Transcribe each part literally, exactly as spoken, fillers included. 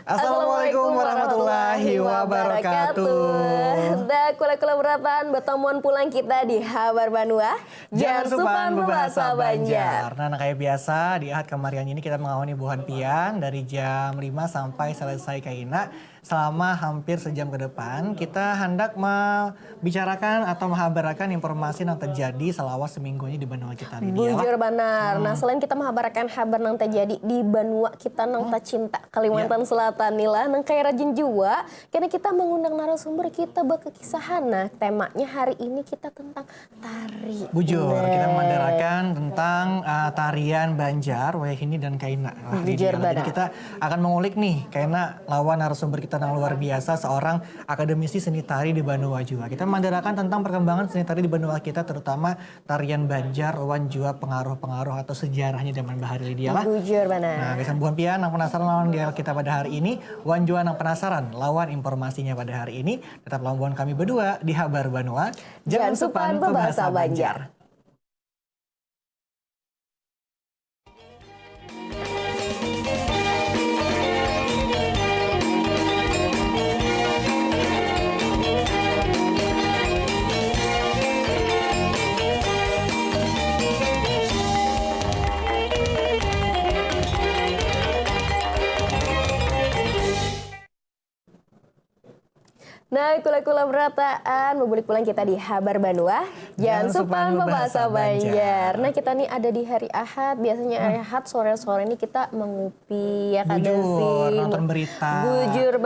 Assalamualaikum warahmatullahi wabarakatuh. Dah, kula-kula berataan, batamuan pulang kita di Habar Banua. Jangan supan bebahasa Banjar. Nah, nah, kayak biasa, di Ahad kamarian ini kita mengawani buhan pian dari jam lima sampai selesai kaina. Selama hampir sejam ke depan, kita hendak membicarakan atau menghabarakan informasi yang terjadi selama seminggu ini di banua kita, Lydia, lah. Bujur banar. Nah, selain kita menghabarakan habar yang terjadi di banua kita yang tercinta, Kalimantan Selatan ni lah, nang kaya rajin jua, karena kita mengundang narasumber kita berkekisahan. Nah, temanya hari ini kita tentang tari. Bujur, kita memandarakan tentang, ah, tarian Banjar, wayahini dan kaina. Nah, Lydia, jadi kita akan mengulik nih, kaina lawan narasumber kita yang luar biasa, seorang akademisi seni tari di banua jua. Kita memandarakan tentang perkembangan seni tari di banua kita, terutama tarian Banjar wan jua pengaruh-pengaruh atau sejarahnya zaman bahari, Lydia, lah. Bujur banar. Nah, gasan buhan pian yang penasaran lawan dialog kita pada hari ini, wan jua yang penasaran lawan informasinya pada hari ini, tetap lawan kami berdua di Habar Banua. Jangan supan bebahasa Banjar. Nah, kula-kula berataan, babulik pulang kita di Habar Banua. Jangan supan bebahasa Banjar. Nah, kita nih ada di hari Ahad. Biasanya hari Ahad sore-sore ini kita mengupi, ya kada sih? Bujur, nonton berita,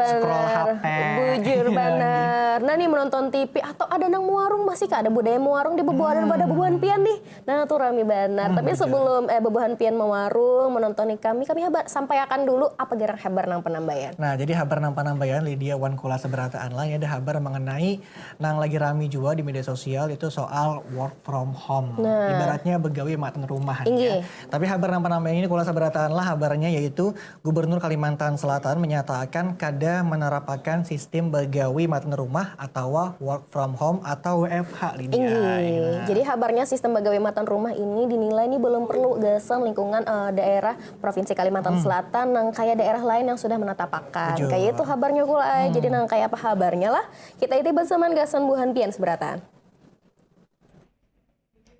scroll H P. Bujur banar. Nah, nih menonton T V atau ada nang mewarung, masih kada budaya mewarung di bebuanan pada bubuhan pian nih. Nah, tuh rami banar. Tapi sebelum, eh, bubuhan pian mewarung, menonton kami, kami habar, sampaiakan dulu apa garang habar nang penambayan. Nah, jadi habar nang penambayan, Lydia wan kula seberataan lah, ya, ada habar mengenai nang lagi rami jua di media sosial itu soal work from home. Nah. Ibaratnya begawi matan rumah, ya. Inggih. Tapi habar nang penambayan ini kula seberataan lah habarnya, yaitu Gubernur Kalimantan Selatan menyatakan kada menerapakan sistem begawi matan rumah atawa work from home atau W F H, Lydia. Inggih. Nah. Jadi habarnya sistem begawi matan rumah ini dinilai ini belum perlu gasan lingkungan, eh, daerah Provinsi Kalimantan Selatan nang kaya daerah lain yang sudah menatapakan. Bujur. Kaya itu habarnya kula, eh. Jadi nang kaya apa habarnya lah? Kita iti bersama gasan buhan pian seberataan.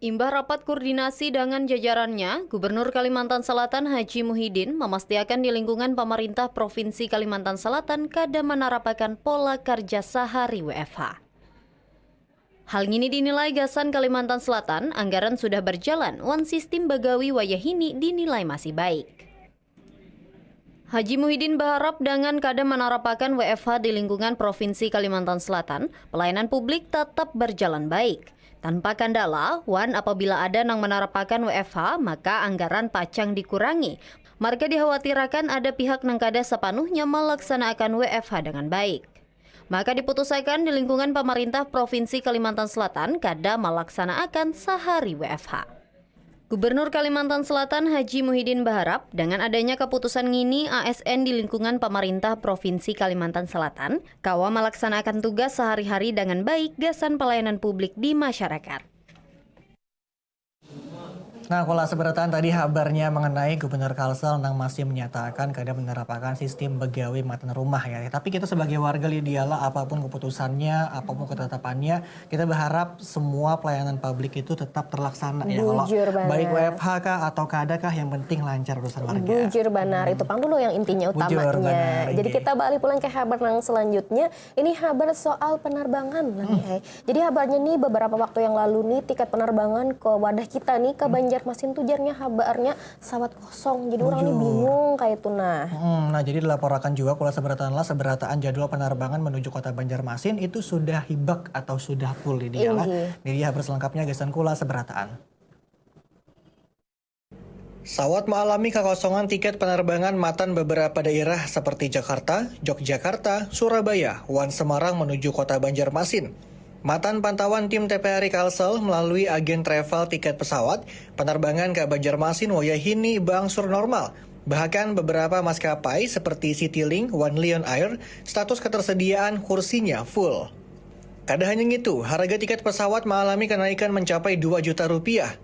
Imbah rapat koordinasi dengan jajarannya, Gubernur Kalimantan Selatan Haji Muhyiddin memastiakan di lingkungan pamarintah Provinsi Kalimantan Selatan kada manarapakan pola karja sahari W F H. Hal ngini dinilai gasan Kalimantan Selatan, anggaran sudah berjalan, wan sistim bagawi wayahini dinilai masih baik. Haji Muhyiddin baharap dangan kada manarapakan W F H di lingkungan Provinsi Kalimantan Selatan, pelayanan publik tatap barjalan baik, tanpa kandala, wan apabila ada nang manarapakan W F H, maka anggaran pacang dikurangi. Marga dihawatirakan ada pihak nang kada sapanuhnya malaksanaakan W F H dangan baik. Maka diputusakan di lingkungan pamarintah Provinsi Kalimantan Selatan kada malaksanaakan sahari W F H. Gubernur Kalimantan Selatan Haji Muhyiddin baharap, dangan adanya kaputusan ngini, A S N di lingkungan pamarintah Provinsi Kalimantan Selatan kawa malaksanaakan tugas sahari-hari dangan baik gasan palayanan publik di masyarakat. Nah, kula seberataan tadi habarnya mengenai Gubernur Kalsel nang masih menyatakan kada menerapakan sistim begawi matan rumah, ya. Tapi kita sebagai warga, Lydia, lah, apapun keputusannya, apapun ketetapannya, kita berharap semua pelayanan publik itu tetap terlaksana, ya. Kalau baik W F H kah atau kada kah, yang penting lancar urusan warga. Bujur banar, itu pang dulu yang intinya, utamanya. Bujur banar. Jadi kita balik pulang ke habar nang selanjutnya. Ini habar soal penerbangan lah nih, hai. Jadi habarnya nih, beberapa waktu yang lalu nih, tiket penerbangan ke wadah kita nih, ke Banjarmasin tuh, jarnya habarnya sawat kosong. Jadi orang nih bingung kayak itu nah. Hmm, nah, jadi dilaporakan juga kula seberataan lah, seberataan jadwal penerbangan menuju kota Banjarmasin itu sudah hibak atau sudah full, Lydia, lah. Inggih. Jadi habar selengkapnya gasan kula seberataan. Sawat maalami kakosongan tiket penerbangan matan beberapa daerah seperti Jakarta, Yogyakarta, Surabaya, wan Semarang menuju kota Banjarmasin. Matan pantauan tim T V R I Kalsel melalui agen travel tiket pesawat, penerbangan ke Banjarmasin wayahini berangsur normal. Bahkan beberapa maskapai seperti Citylink wan Lion Air, status ketersediaan kursinya full. Kada hanya ngitu, harga tiket pesawat maalami kenaikan mencapai dua juta rupiah.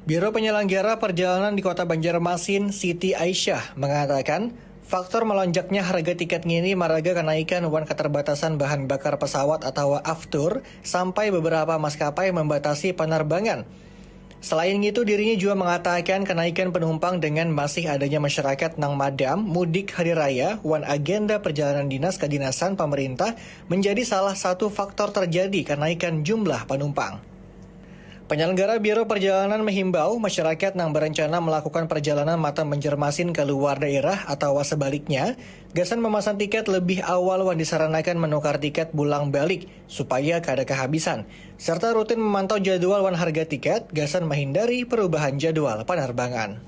Biro Penyelenggara Perjalanan di Kota Banjarmasin, Siti Aisyah, mengatakan, Faktor melonjaknya harga tiket ngini maraga kenaikan wan keterbatasan bahan bakar pesawat atawa aftur sampai beberapa maskapai membatasi penerbangan. Selain itu, dirinya juga mengatakan kenaikan penumpang dengan masih adanya masyarakat nang madam mudik hari raya wan agenda perjalanan dinas kedinasan pemerintah menjadi salah satu faktor terjadi kenaikan jumlah penumpang. Penyelenggara Biro Perjalanan menghimbau masyarakat nang berencana melakukan perjalanan matan Banjarmasin ke luar daerah atau sebaliknya, gasan memesan tiket lebih awal wan disaranakan menukar tiket bulang balik supaya kada kehabisan, serta rutin memantau jadwal wan harga tiket gasan menghindari perubahan jadwal penerbangan.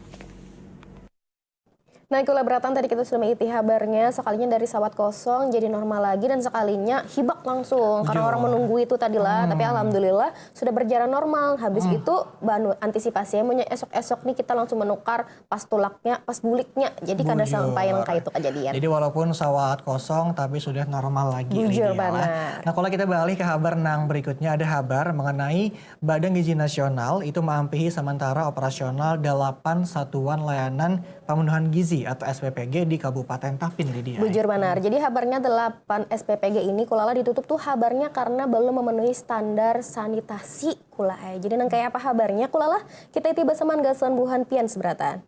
Nah, kula berataan tadi kita sudah mengikuti habarnya, sekalinya dari sawat kosong jadi normal lagi dan sekalinya hibak langsung karena orang menunggu itu tadi lah. Tapi alhamdulillah sudah berjalan normal. Habis itu banu antisipasinya punya esok-esok nih kita langsung menukar pas tulaknya, pas buliknya. Jadi kada sampai yang kayak itu kejadian. Jadi walaupun sawat kosong tapi sudah normal lagi. Bujur banar. Nah, kalau kita beralih ke habar nang berikutnya, ada habar mengenai Badan Gizi Nasional itu maampihi samantara operasional delapan satuan layanan pemenuhan gizi atau S P P G di Kabupaten Tapin, Lydia. Bujur banar. Jadi habarnya delapan S P P G ini kulala ditutup tuh habarnya karena belum memenuhi standar sanitasi kula ai. Jadi nang kayak apa habarnya kulala? Kita iti basaman gasan buhan pian seberataan.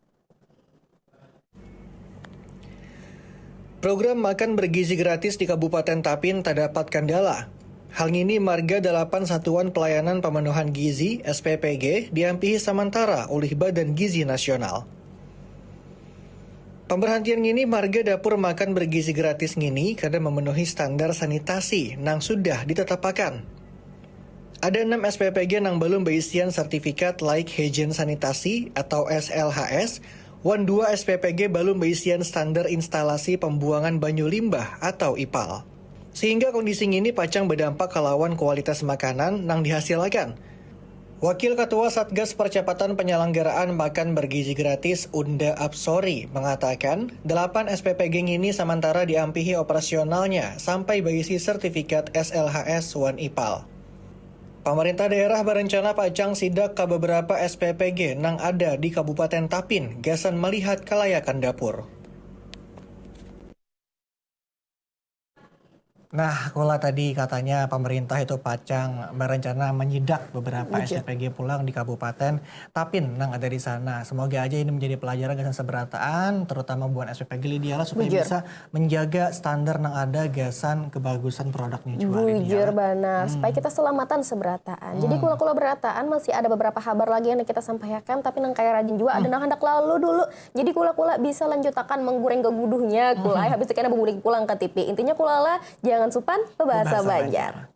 Program makan bergizi gratis di Kabupaten Tapin tadapat kandala. Hal ngini marga dalapan satuan pelayanan pemenuhan gizi, S P P G, diampihi samantara ulih Badan Gizi Nasional. Pemberhentian ngini marga dapur makan bergizi gratis ngini kada memenuhi standar sanitasi nang sudah ditetapakan. Ada enam S P P G nang balum baisian sertifikat laik hygiene sanitasi atau S L H S, wan dua S P P G balum baisian standar instalasi pembuangan banyu limbah atau ipal. Sehingga kondisi ngini pacang badampak kalawan kualitas makanan nang dihasilakan. Wakil Ketua Satgas Percepatan Penyelenggaraan Makan Bergizi Gratis Unda Apsori mengatakan, delapan S P P G ngini samantara diampihi operasionalnya sampai baisi sertifikat S L H S wan ipal. Pamarintah daerah barencana pacang sidak ka beberapa S P P G nang ada di Kabupaten Tapin gasan malihat kalayakan dapur. Nah, kula tadi katanya pamarintah itu pacang barencana manyidak beberapa S P P G pulang di Kabupaten Tapin nang ada di sana. Semoga aja ini menjadi pelajaran gasan seberataan, terutama buhan S P P G, Lydia, lah, supaya bisa menjaga standar nang ada gasan kebagusan produknya jua, Lydia. Bujur banar, supaya kita selamatan seberataan. Jadi kula-kula berataan masih ada beberapa habar lagi yang kita sampaikan, tapi nang kaya rajin jua ada nang handak lalu dulu. Jadi kula-kula bisa lanjutakan menggoreng gaguduhnya kula ai habis itu kena bebulik pulang ke T V. Intinya kulala jangan supan bebahasa Banjar.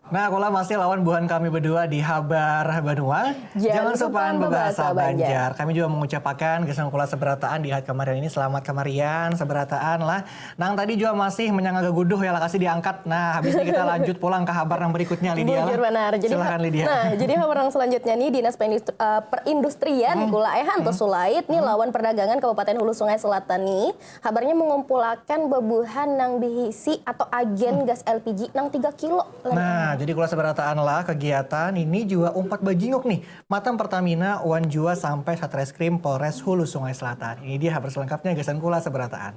Nah, kula masih lawan buhan kami berdua di Habar Banua. Jangan supan bebahasa Banjar. Kami juga mengucapakan gasan kula seberataan di hat kamarian ini selamat kamarian seberataan lah. Nang tadi juga masih menyangga gaguduh ya, lakasi diangkat. Nah, habis ini kita lanjut pulang ke habar yang berikutnya, Lydia. Bujur banar. Jadi, silakan, Lydia. Nah, jadi habar yang selanjutnya nih Dinas Perindustri, uh, Perindustrian kula ai hantos sulait nih lawan Perdagangan Kabupaten Hulu Sungai Selatan nih. Habarnya mengumpulakan bebuhan nang bihisi atau agen gas L P G nang tiga kilo. Nah, jadi kula seberataan lah, kegiatan ini juga umpat bajinguk nih matan Pertamina wan jua sampai Satreskrim Polres Hulu Sungai Selatan. Ini dia habar selengkapnya gasan kula seberataan.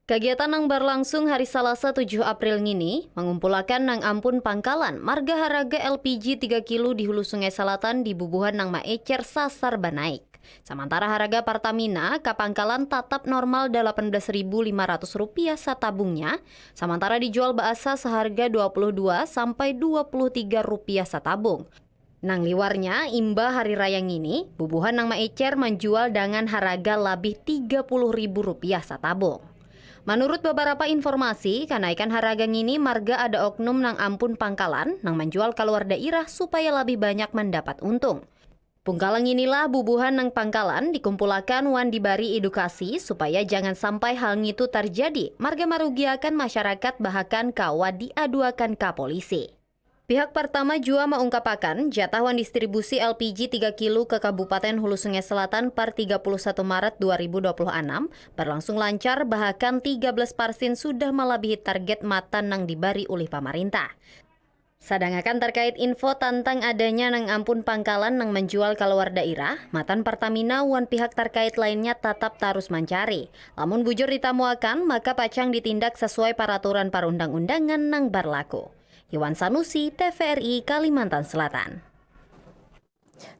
Kagiatan nang barlangsung hari Salasa tujuh April ngini mangumpulakan nang ampun pangkalan marga haraga L P G tiga kilo di Hulu Sungai Salatan di bubuhan nang maecer sasar banaik. Samantara haraga Partamina ka pangkalan tatap normal dalapan belas ribu lima ratus rupiah satabungnya, samantara dijual baasa saharga dua puluh dua sampai dua puluh tiga rupiah satabung. Nang liwarnya, imbah hari raya ngini, bubuhan nang maecer manjual dangan haraga labih tiga puluh ribu rupiah satabung. Manurut babarapa informasi, kanaikan haraga ngini marga ada oknum nang ampun pangkalan nang manjual kaluar dairah supaya labih banyak mandapat untung. Pungkala nginilah bubuhan nang pangkalan dikumpulakan wan dibari idukasi supaya jangan sampai hal ngitu tarjadi marga marugiakan masyarakat bahakan kawa diaduakan ka polisi. Pihak Pertama jua maungkapakan, jatah wan distribusi L P G tiga kilo ke Kabupaten Hulu Sungai Selatan per tiga puluh satu Maret dua ribu dua puluh enam berlangsung lancar, bahakan tiga belas parsin sudah malabihi target matan nang dibari ulih pamarintah. Sadangakan terkait info tantang adanya nang ampun pangkalan nang manjual kaluar dairah, matan Pertamina wan pihak terkait lainnya tatap tarus mancari. Lamun bujur ditamuakan, maka pacang ditindak sasuai paraturan parundang-undangan nang barlaku. Iwan Sanusi, T V R I, Kalimantan Selatan.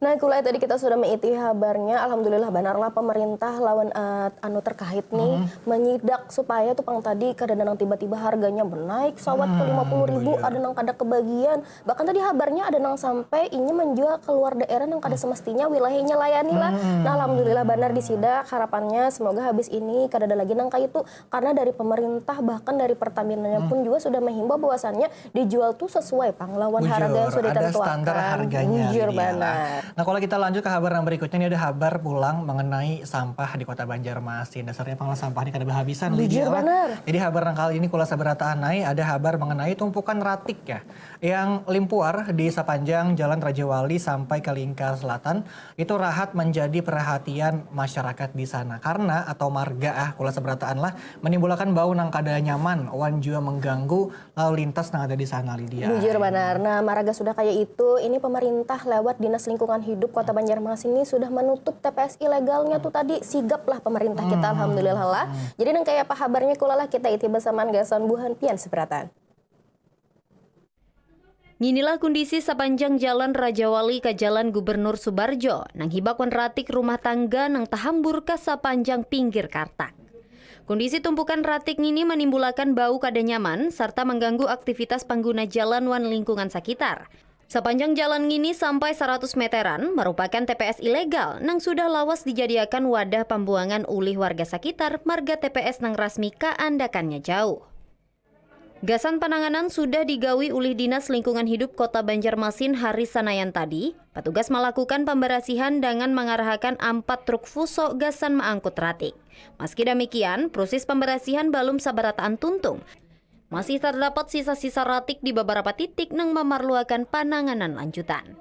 Nah, kulai tadi kita sudah meiti habarnya, alhamdulillah banarlah pemerintah lawan uh, anu terkait nih hmm. menyidak supaya tuh pang tadi kada nang tiba-tiba harganya menaik sawat hmm, ke lima puluh ribu, ada nang kada kebagian. Bahkan tadi habarnya ada nang sampai ini menjual keluar daerah nang kada hmm. semestinya wilayahnya layani lah. Hmm. Nah, alhamdulillah banar disidak, harapannya semoga habis ini kada ada lagi nang kayak itu karena dari pemerintah bahkan dari Pertamina hmm. pun juga sudah menghimbau bahwasannya dijual tuh sesuai pang lawan harga yang sudah ditentuakan. Ada standar harganya. Bujur banar. Nah, kalau kita lanjut ke habar yang berikutnya, ini ada habar pulang mengenai sampah di Kota Banjarmasin. Dasarnya pang sampah ini kada berhabisan. Bujur banar. Jadi habar yang kali ini kula sabarataan nai ada habar mengenai tumpukan ratik ya yang limpuar di sepanjang Jalan Raja Wali sampai ke Lingkar Selatan itu rahat menjadi perhatian masyarakat di sana karena atau marga ah kula sabarataan lah menimbulkan bau nang kada nyaman wan juga mengganggu lalu lintas nang ada di sana, Lydia. Bujur banar. Nah, maraga sudah kayak itu, ini pemerintah lewat Dinas Lingkungan Hidup Kota Banjarmasin ini sudah menutup T P S ilegalnya tuh tadi. Sigap lah pemerintah kita, hmm. alhamdulillah lah. Hmm. Jadi nang kayak apa habarnya kulalah kita iti bersamaan gasan buhan pian seberatan. Nginilah kondisi sepanjang Jalan Rajawali ke Jalan Gubernur Subarjo, nang hibak wan ratik rumah tangga nang tahambur ke sepanjang pinggir kartak. Kondisi tumpukan ratik ngini manimbulakan bau kada nyaman sarta mangganggu aktivitas pangguna jalan wan lingkungan sakitar. Sapanjang jalan ngini sampai saratus meteran marupakan T P S ilegal nang sudah lawas dijadiakan wadah pambuangan ulih warga sakitar marga T P S nang rasmi kaandakannya jauh. Gasan pananganan sudah digawi ulih Dinas Lingkungan Hidup Kota Banjarmasin hari Sanayan tadi, patugas malakukan pambarasihan dangan mangarahakan ampat truk fuso gasan maangkut ratik. Maski damikian, proses pambarasihan balum sabarataan tuntung. Masih tardapat sisa-sisa ratik di babarapa titik nang mamarluakan pananganan lanjutan.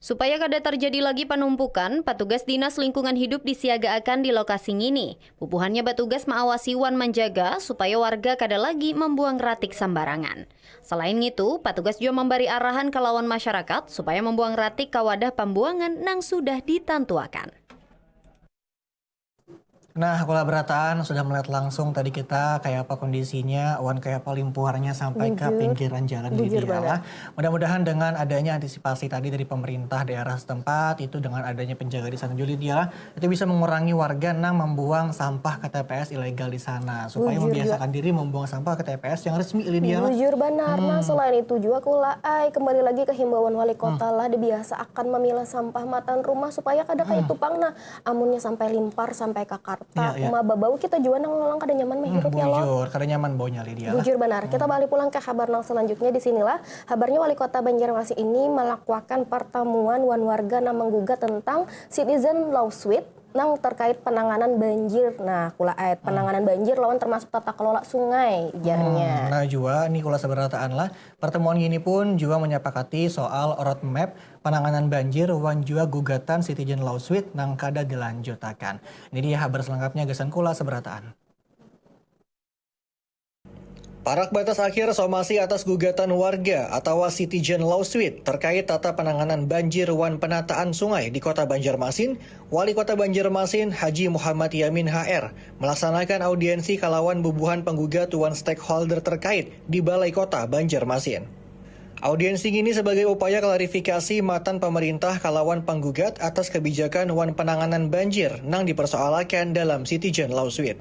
Supaya kada tarjadi lagi panumpukan, patugas Dinas Lingkungan Hidup disiagaakan di lokasi ngini. Bubuhannya batugas maawasi wan manjaga supaya warga kada lagi mambuang ratik sambarangan. Salain ngitu, patugas jua mambari arahan kalawan masyarakat supaya mambuang ratik ka wadah pambuangan nang sudah ditantuakan. Nah, kula berataan sudah melihat langsung tadi kita kayak apa kondisinya, wan kayak apa limpuarnya sampai ke pinggiran jalan di Bujur, Bujur lah. Mudah-mudahan dengan adanya antisipasi tadi dari pemerintah daerah setempat, itu dengan adanya penjaga di sana juga, Lydia, itu bisa mengurangi warga nang membuang sampah ke T P S ilegal di sana, supaya Bujur, membiasakan diri membuang sampah ke T P S yang resmi, Lydia lah. Bujur banar. Hmm. Nah, selain itu juga kula ai kembali lagi ke himbauan wali kota hmm. lah, dibiasa akan memilah sampah matan rumah supaya kada kayak hmm. itu pang. Nah, amunnya sampai limpar sampai ke kartak, ya, ya. Uma babau kita jua nang lalang kada nyaman menghirup hmm, ya lo. Bujur, kada nyaman baunya, Lydia. Bujur banar. Hmm. Kita balik pulang ke habar nang selanjutnya di sinilah. Habarnya wali kota Banjarmasin ini melakukan pertemuan wan warga nang menggugat tentang citizen lawsuit nang terkait penanganan banjir. Nah, kula ayat hmm. penanganan banjir lawan termasuk tata kelola sungai, jarnya. Hmm, nah, jua ini kula seberataan lah. Pertemuan ini pun juga menyepakati soal roadmap penanganan banjir wan juga gugatan citizen lawsuit nang kada dilanjutakan. Ini dia habar selengkapnya gasan kula seberataan. Parak batas akhir somasi atas gugatan warga atawa citizen lawsuit terkait tata penanganan banjir wan penataan sungai di Kota Banjarmasin, Wali Kota Banjarmasin Haji Muhammad Yamin H R melaksanakan audiensi kalawan bubuhan penggugat wan stakeholder terkait di Balai Kota Banjarmasin. Audiensi ngini sebagai upaya klarifikasi matan pamarintah kalawan panggugat atas kabijakan wan pananganan banjir nang dipersoalakan dalam Citizen Lawsuit.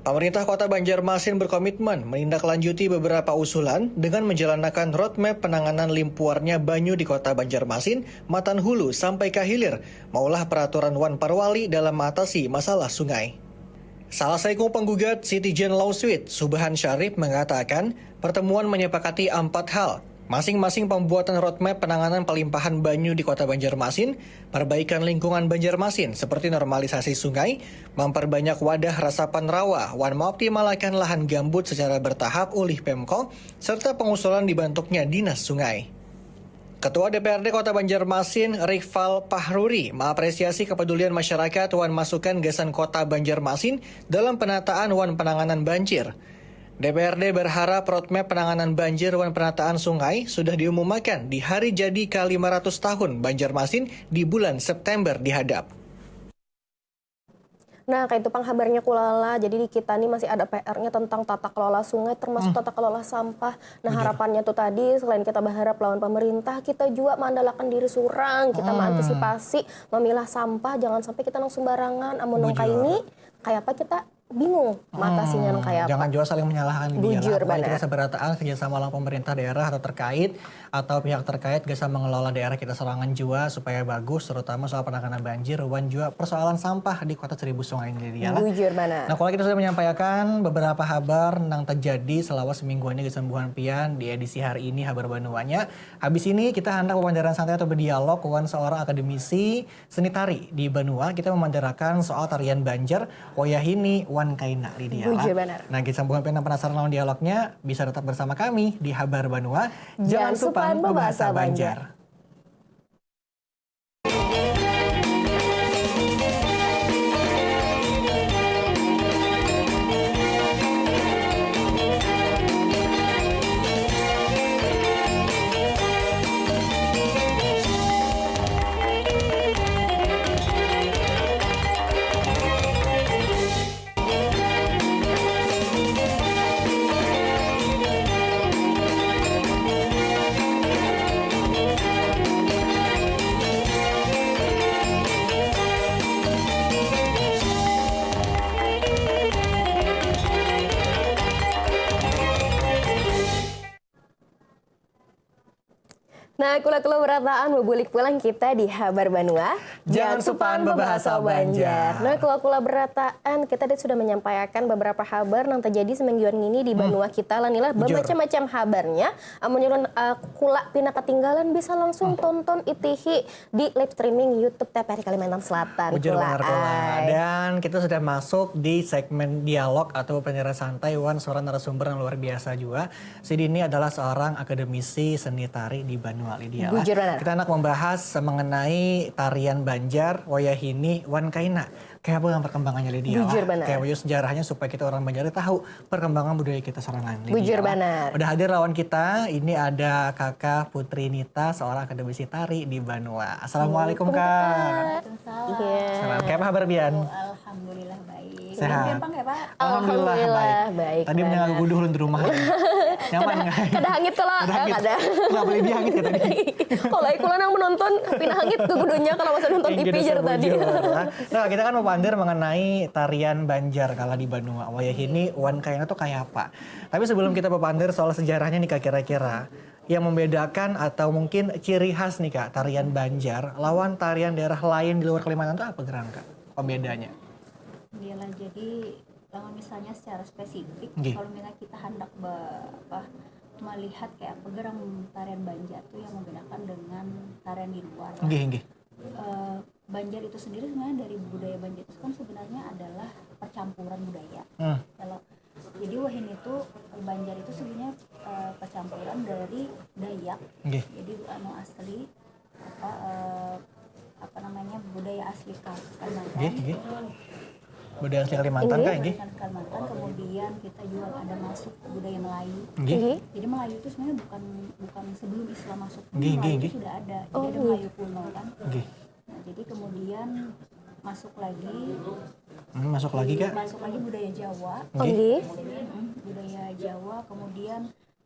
Pamarintah Kota Banjarmasin berkomitmen menindaklanjuti beberapa usulan dengan menjalanakan roadmap penanganan limpuarnya banyu di Kota Banjarmasin matan hulu sampai ka hilir, maulah peraturan wan parwali dalam maatasi masalah sungai. Salah saikung penggugat Citizen Lawsuit, Subhan Syarif, mengatakan pertemuan menyepakati empat hal, masing-masing pembuatan roadmap penanganan pelimpahan banyu di Kota Banjarmasin, perbaikan lingkungan Banjarmasin seperti normalisasi sungai, memperbanyak wadah resapan rawa, wan mengoptimalakan lahan gambut secara bertahap ulih Pemko, serta pengusulan dibantuknya Dinas Sungai. Ketua D P R D Kota Banjarmasin, Rikfal Pahruri, mengapresiasi kepedulian masyarakat wan masukan gasan Kota Banjarmasin dalam penataan wan penanganan banjir. D P R D berharap roadmap penanganan banjir wan penataan sungai sudah diumumakan di hari jadi ka lima ratus tahun Banjarmasin di bulan September dihadap. Nah, kayak itu pang habarnya kulala. Jadi di kita nih masih ada P R-nya tentang tata kelola sungai, termasuk tata kelola sampah. Nah, harapannya tuh tadi selain kita berharap lawan pemerintah, kita juga mengandalkan diri surang, kita mengantisipasi memilah sampah, jangan sampai kita nang sembarangan. Amun nang kayak ini, kayak apa kita bingung matasinya nang kayak apa. Jangan juga saling menyalahkan, Lydia. Bujur, Apalagi benar. Kita seberataan kerja sama lawan pemerintah daerah atau terkait atau pihak terkait gasan mengelola daerah kita sorangan jua supaya bagus, terutama soal penanganan banjir wan jua persoalan sampah di Kota Seribu Sungai ini, Lydia lah. Bujur banar. Nah, kalau kita sudah menyampaikan beberapa habar nang terjadi selama seminggu ini gasan buhan pian di edisi hari ini Habar Banuanya. Habis ini kita handak wawancaran santai atau berdialog wan seorang akademisi seni tari di Banua. Kita memanjarakan soal tarian Banjar wayahini wan kaina, Lydia lah. Bujur banar. Nah, gasan buhan pian nang penasaran lawan dialognya, bisa tetap bersama kami di Habar Banua. Jangan supan bebahasa Banjar. Nah, kula-kula berataan, babulik pulang kita di Habar Banua. Jangan supan bebahasa Banjar. Nah, kula-kula berataan, kita tadi sudah menyampaikan beberapa habar nang terjadi semingguan ini di Banua kita lah nih lah. Bujur. Bermacam-macam habarnya. Amun ulun uh, kula pina ketinggalan, bisa langsung tonton itihi di live streaming YouTube T V R I Kalimantan Selatan. Bujur Kula banar kula. ai. Dan kita sudah masuk di segmen dialog atau penjara santai wan seorang narasumber yang luar biasa juga. Si Dini adalah seorang akademisi seni tari di Banua, Lydia lah. Bujur banar. Kita nak membahas mengenai tarian Banjar wayahini wan kaina. Kayak apa yang perkembangannya, Lydia lah? Bujur banar. Kayak apa sejarahnya supaya kita orang Banjar tahu perkembangan budaya kita sorangan, Lydia Bujur lah. banar. Udah hadir lawan kita, ini ada Kakak Putri Nita, seorang akademisi tari di Banua. Assalamualaikum, Kak. Waalaikumsalam. Iya. Salam. Kayak apa habar pian? Oh, alhamdulillah baik. Sehat. Gampang ya, Pak? Alhamdulillah, Alhamdulillah, baik. baik Tadi mendengar banar. guduh ulun di rumah. Nyaman, nggak? Kada hangit kalau Kada eh, hangit. kada. Kenapa lebih hangit ya tadi? Kalau aku nang menonton pina hangit ke guduhnya kalau masa nonton Yang T V kita jar sebut tadi. juga. Nah, kita kan mau pandir mengenai tarian Banjar kalau di Banua. Wayahini wan kaina tuh kayak apa? Tapi sebelum kita berpandir soal sejarahnya nih, Kak, kira-kira yang membedakan atau mungkin ciri khas nih, Kak, tarian Banjar lawan tarian daerah lain di luar Kalimantan tuh apa gerang, Kak? Pembedanya? Iyalah, jadi lamun misalnya secara spesifik, Nggih. Kalau misalnya kita hendak be- apa, melihat kayak apa gerang tarian Banjar tuh yang membedakan dengan tarian di luar. Nggih, nggih. Eh, Banjar itu sendiri sebenarnya dari budaya Banjar itu kan sebenarnya adalah percampuran budaya. Hmm. Kalau jadi wahini itu Banjar itu sebenarnya eh, percampuran dari Dayak. Nggih. Jadi anu asli apa eh, apa namanya budaya asli Kal- Kalimantan. Nggih, nggih. Budaya asli Kalimantan, Kak, nggih? Kalimantan, kemudian kita juga ada masuk budaya Melayu. Nggih. Nggih. Jadi Melayu itu sebenarnya bukan bukan sebelum Islam masuk pun Nggih, Melayu nggih, itu nggih. Sudah ada. Jadi Oh, ada iya. Melayu kuno kan. Nggih. Nah, jadi kemudian masuk lagi Hmm, masuk lagi, Kak. Masuk lagi budaya Jawa. Nggih. Mm, budaya Jawa, kemudian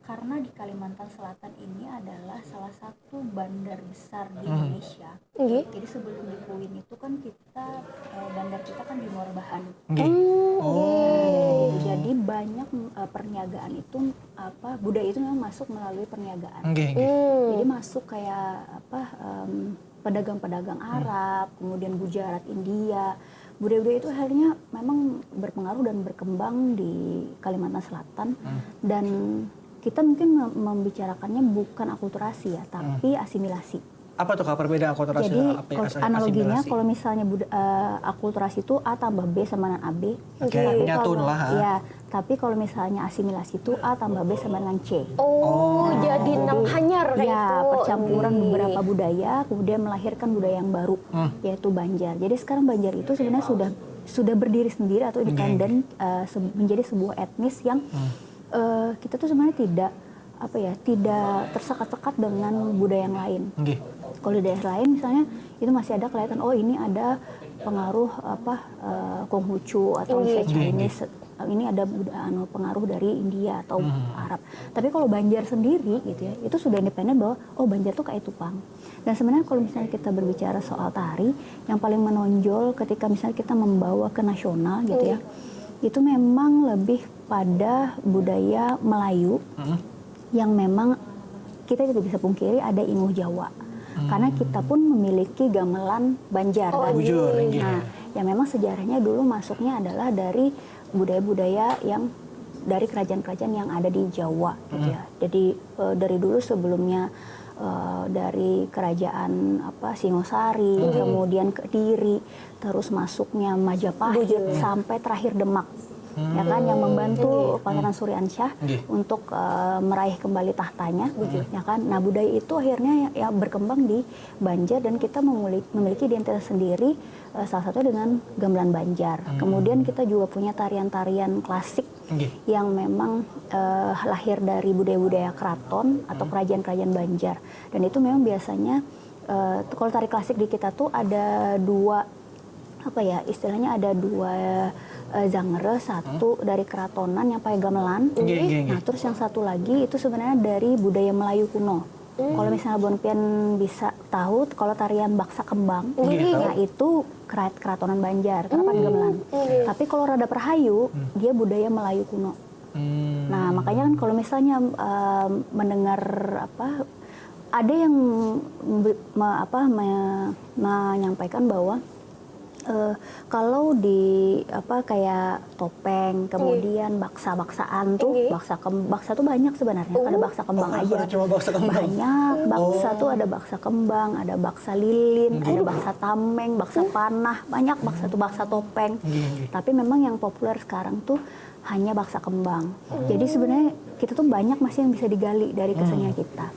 karena di Kalimantan Selatan ini adalah salah satu bandar besar di Hmm. Indonesia. Nggih. Jadi sebelum di Kuin itu kan kita eh, bandar kita kan di Muara Bahan. Nggih. Hmm, Oh. Jadi banyak eh, perniagaan itu apa budaya itu memang masuk melalui perniagaan. Nggih, nggih. Hmm. Jadi masuk kayak apa em, pedagang-pedagang Arab, kemudian Gujarat, India, Budaya-budaya itu akhirnya memang berpengaruh dan berkembang di Kalimantan Selatan, dan kita mungkin mem- membicarakannya bukan akulturasi ya, tapi asimilasi. Apa tuh, Kak, perbedaan akulturasi Jadi dan apa kalau asal analoginya asimilasi? Kalau misalnya Buda- eh, akulturasi itu A tambah B sama dengan A B. Oke, Tapi menyatu kalau- lah, ha. Ya, tapi kalau misalnya asimilasi itu A tambah B sama dengan C. Oh, jadi nang hanyar kayak Ya, itu. percampuran Oke. beberapa budaya kemudian melahirkan budaya yang baru, yaitu Banjar. Jadi sekarang Banjar itu sebenarnya sudah sudah berdiri sendiri atau independen, eh, se- menjadi sebuah etnis yang eh, kita tuh sebenarnya tidak apa ya, tidak tersekat-sekat dengan budaya yang lain. Nggih. Kalau di daerah lain misalnya itu masih ada kelihatan, oh, ini ada pengaruh apa, eh, Konghucu atau misalnya Chinese, ini ada bud- anu, pengaruh dari India atau Arab. Tapi kalau Banjar sendiri gitu ya, itu sudah independen bahwa, oh, Banjar tuh kayak itu pang. Dan sebenarnya kalau misalnya kita berbicara soal tari, yang paling menonjol ketika misalnya kita membawa ke nasional gitu ya, itu memang lebih pada budaya Melayu yang memang kita tidak bisa pungkiri ada inguh Jawa. Karena kita pun memiliki gamelan Banjar, kan? Bujur, inggih. Nah, yang memang sejarahnya dulu masuknya adalah dari budaya-budaya yang dari kerajaan-kerajaan yang ada di Jawa, gitu ya. Jadi eh, dari dulu sebelumnya, eh, dari kerajaan apa, Singosari, kemudian Kediri, terus masuknya Majapahit sampai terakhir Demak. Ya kan, yang membantu Pangeran Suriansyah Nggih. untuk eh, meraih kembali tahtanya, ya kan. Nah, budaya itu akhirnya ya, ya berkembang di Banjar dan kita memuli- memiliki identitas sendiri, eh, salah satu dengan gamelan Banjar. Kemudian kita juga punya tarian-tarian klasik Nggih. yang memang eh, lahir dari budaya-budaya keraton atau kerajaan-kerajaan Banjar. Dan itu memang biasanya eh, kalau tari klasik di kita tuh ada dua, apa ya, istilahnya ada dua eh, genre, satu dari keratonan yang pakai gamelan. Nggih, nggih, nggih. Nah, terus yang satu lagi itu sebenarnya dari budaya Melayu kuno. Kalau misalnya Bon Pian bisa tahu, kalau tarian Baksa Kembang, Nggih, tahu. Nah, itu kerat keratonan Banjar, karena pakai gamelan. Tapi kalau Radap Rahayu, dia budaya Melayu kuno. Hmm. Nah, makanya kan kalau misalnya em, mendengar apa, ada yang be- me- apa me- menyampaikan bahwa eh, kalau di apa, kayak topeng, kemudian baksa-baksaan tuh, Inggih. Baksa kem- baksa tuh banyak sebenarnya. Ada baksa kembang Oh, aja. Ada cuma baksa kembang. Banyak baksa Oh. Tuh, ada baksa kembang, ada baksa lilin, ada baksa tameng, baksa panah, banyak baksa tuh, baksa topeng. Inggih, inggih. Tapi memang yang populer sekarang tuh hanya baksa kembang. Jadi sebenarnya kita tuh banyak masih yang bisa digali dari kesenian kita.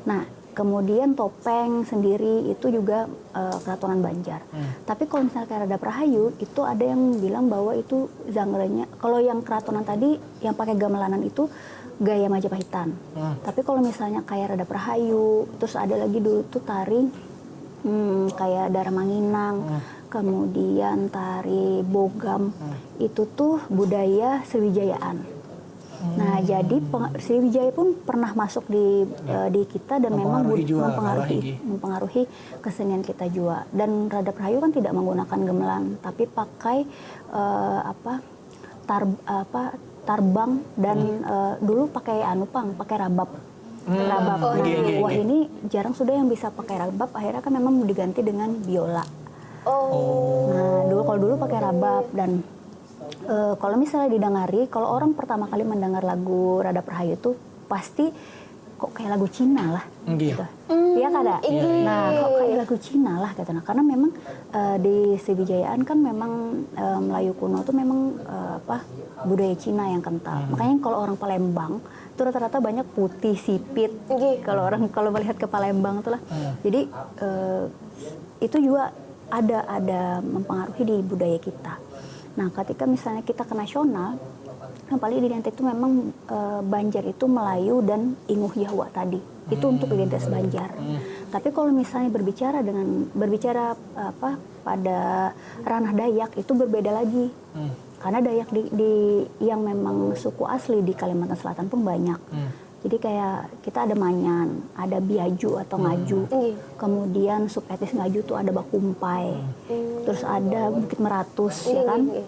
Nah, kemudian topeng sendiri itu juga eh, keratonan Banjar. Tapi kalau misalnya kayak Radap Rahayu, itu ada yang bilang bahwa itu genre-nya, kalau yang keratonan tadi yang pakai gamelanan itu gaya Majapahitan. Tapi kalau misalnya kayak Radap Rahayu, terus ada lagi dulu tuh tari hmm, kayak Dara Manginang, kemudian tari Bogam, itu tuh budaya Sriwijayaan. Nah, jadi peng- Sriwijaya pun pernah masuk di eh, di kita dan memang Mempengaruhi bud- juga, mempengaruhi kalau ini. Mempengaruhi kesenian kita juga. Dan Radap Rahayu kan tidak menggunakan gamelan, tapi pakai eh, apa tar apa tarbang dan eh, dulu pakai anu pang, pakai rabab. Rabab. Oh, Nah, iya, iya, wah, iya. Ini jarang sudah yang bisa pakai rabab, akhirnya kan memang diganti dengan biola. Oh. Nah, dulu kalau dulu pakai rabab dan eh, kalau misalnya didengari, kalau orang pertama kali mendengar lagu Radap Rahayu tuh pasti kok kayak lagu Cina lah. Nggih. Gitu. Iya kada? Inggih. Nah, kok kayak lagu Cina lah gitu. Nah, karena memang eh, di Sriwijayaan kan memang eh, Melayu kuno tuh memang eh, apa budaya Cina yang kental. Makanya kalau orang Palembang itu rata-rata banyak putih sipit. Nggih. Kalau orang kalau melihat ke Palembang tuh lah. Jadi eh, itu juga ada ada mempengaruhi di budaya kita. Nah, ketika misalnya kita ke nasional, yang paling identik itu memang eh, Banjar itu Melayu dan Inguh Jawa tadi. Itu untuk identitas Banjar. Tapi kalau misalnya berbicara dengan berbicara apa pada ranah Dayak itu berbeda lagi. Karena Dayak di, di yang memang suku asli di Kalimantan Selatan pun banyak. Jadi kayak kita ada Manyan, ada Biaju atau Ngaju, Iya. Kemudian subetnis Ngaju tuh ada Bakumpai, terus ada Bukit Meratus, ya Iya, kan. Iya.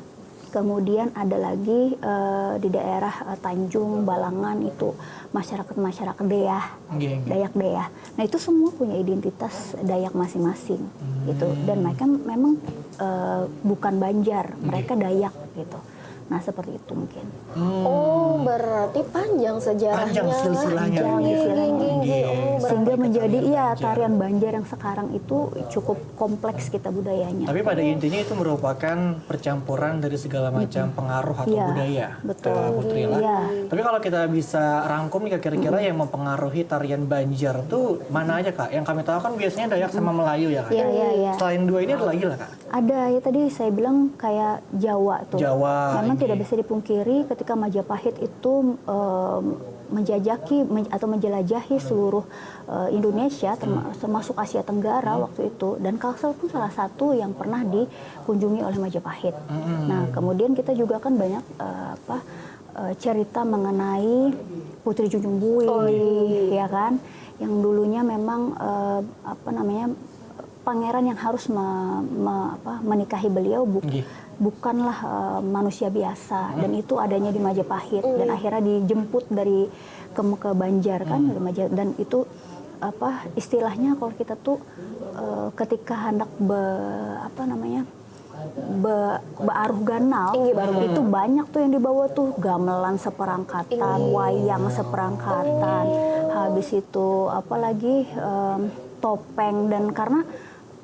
Kemudian ada lagi eh, di daerah eh, Tanjung, Balangan itu masyarakat-masyarakat Dayah, Nggih, nggih. Dayak Dayah. Nah itu semua punya identitas Dayak masing-masing gitu. Dan mereka memang eh, bukan Banjar, mereka Dayak gitu. Nah seperti itu mungkin. Oh, berarti panjang sejarahnya. Panjang silsilahnya. Panjang silsilahnya. Nggih, nggih, nggih. Oh, Sehingga berarti menjadi tarian ya Banjar. Tarian Banjar yang sekarang itu cukup kompleks kita budayanya. Tapi pada intinya itu merupakan percampuran dari segala macam pengaruh atau Iya, budaya, betul. Kak Putri lah. Iya. Tapi kalau kita bisa rangkum nih kira-kira yang mempengaruhi tarian Banjar tuh mana aja, Kak? Yang kami tahu kan biasanya Dayak sama Melayu ya, Kak? Iya, iya, iya. Selain dua ini ada lagi lah, Kak? Ada ya, tadi saya bilang kayak Jawa tuh. Jawa, Memang ini. Tidak bisa dipungkiri ketika Majapahit itu em, menjajaki men- atau menjelajahi seluruh eh, Indonesia terma- termasuk Asia Tenggara waktu itu, dan Kalsel pun salah satu yang pernah dikunjungi oleh Majapahit. Nah kemudian kita juga kan banyak eh, apa eh, cerita mengenai Putri Junjung Buih, ya kan, yang dulunya memang eh, apa namanya pangeran yang harus me- me- apa, menikahi beliau bu- Nggih. bukanlah eh, manusia biasa, dan itu adanya di Majapahit, dan akhirnya dijemput dari ke, ke Banjar kan, dari Maja- dan itu apa istilahnya kalau kita tuh eh, ketika hendak be, apa namanya be, bearuh ganal, Inggih, bearuh ganal. Itu banyak tuh yang dibawa tuh, gamelan seperangkatan, wayang seperangkatan, habis itu apa lagi em, topeng, dan karena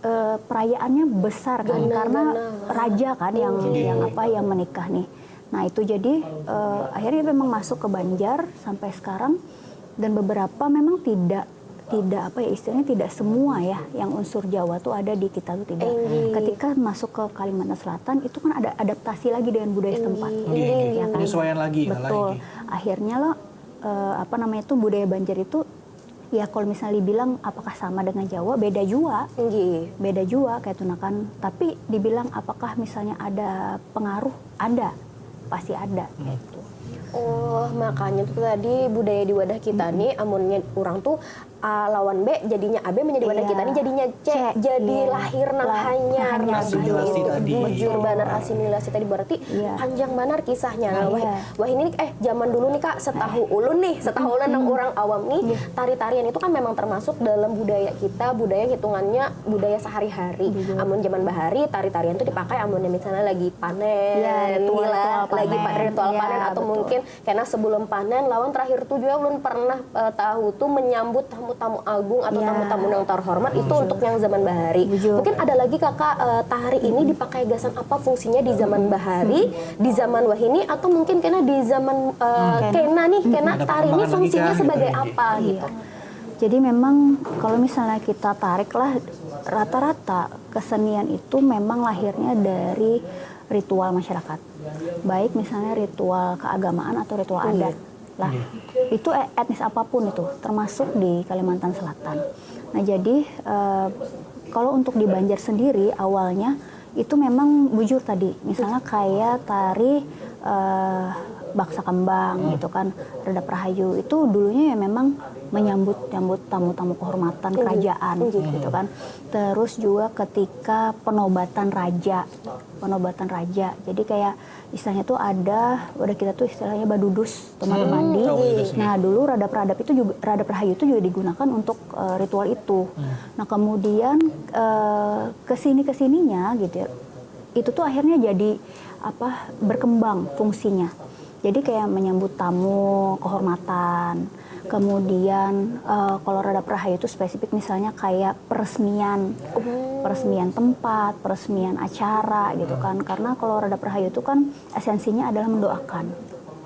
eh, perayaannya besar kan, Ganal, karena ganal. Raja kan yang yang apa yang menikah nih. Nah itu jadi eh, akhirnya memang masuk ke Banjar sampai sekarang, dan beberapa memang tidak tidak apa ya istilahnya tidak semua ya yang unsur Jawa tuh ada di kita tuh tidak. Inggih. Ketika masuk ke Kalimantan Selatan itu kan ada adaptasi lagi dengan budaya setempat. Nggih, nggih. Ya kan? Penyesuaian lagi, Betul. lagi. Akhirnya lo eh, apa namanya itu budaya Banjar itu ya kalau misalnya dibilang apakah sama dengan Jawa, beda juga. Nggih. Beda juga kayak tuh nah kan. Tapi dibilang apakah misalnya ada pengaruh, ada, pasti ada gitu. Oh, makanya tuh tadi budaya di wadah kita nih, amunnya orang tuh A lawan B, jadinya A B menjadi wadah Iya. kita nih jadinya C, C, jadi iya. lahir nang Lah- hanyar. hanyar. Asimilasi Itu tadi. Bujur banar asimilasi tadi, berarti Iya. panjang banar kisahnya. Nah, Wah, iya. wah ini nih, eh zaman dulu nih Kak, setahu ulun nih, setahu ulun nang orang awam nih, tari-tarian itu kan memang termasuk dalam budaya kita, budaya hitungannya budaya sehari-hari. Amun zaman bahari, tari-tarian tuh dipakai amun misalnya lagi panen, Iya, ritual, nila, ritual lagi pa- panen. ritual Iya, panen atau betul. Mungkin karena sebelum panen lawan terakhir tuh juga ulun pernah eh, tahu tuh menyambut tamu-tamu agung atau Ya. tamu-tamu yang terhormat itu untuk yang zaman bahari. Bujur. Mungkin ada lagi Kakak eh, tari ini dipakai gasan apa fungsinya di zaman bahari, di zaman wahini atau mungkin kena di zaman eh, kena nih, kena Ada tari ini perkembangan lagi fungsinya kah, gitu, sebagai ya? Apa gitu. Jadi memang kalau misalnya kita tarik lah rata-rata kesenian itu memang lahirnya dari ritual masyarakat. Baik misalnya ritual keagamaan atau ritual adat. Lah, itu e- etnis apapun itu, termasuk di Kalimantan Selatan. Nah, jadi eh, kalau untuk di Banjar sendiri awalnya itu memang bujur tadi, misalnya kayak tari eh, baksa kembang gitu kan, redap rahayu itu dulunya ya memang menyambut nyambut tamu-tamu kehormatan kerajaan gitu kan. Terus juga ketika penobatan raja, penobatan raja. Jadi kayak istilahnya tuh ada, udah kita tuh istilahnya badudus, tempat mandi. Tahu itu sih. Nah, dulu radap-radap itu juga, radap rahayu itu juga digunakan untuk eh, ritual itu. Nah, kemudian eh, kesini kesininya gitu ya, itu tuh akhirnya jadi apa, berkembang fungsinya. Jadi kayak menyambut tamu kehormatan. Kemudian eh, kalau radap rahayu itu spesifik misalnya kayak peresmian, peresmian tempat, peresmian acara gitu kan. Karena kalau radap rahayu itu kan esensinya adalah mendoakan.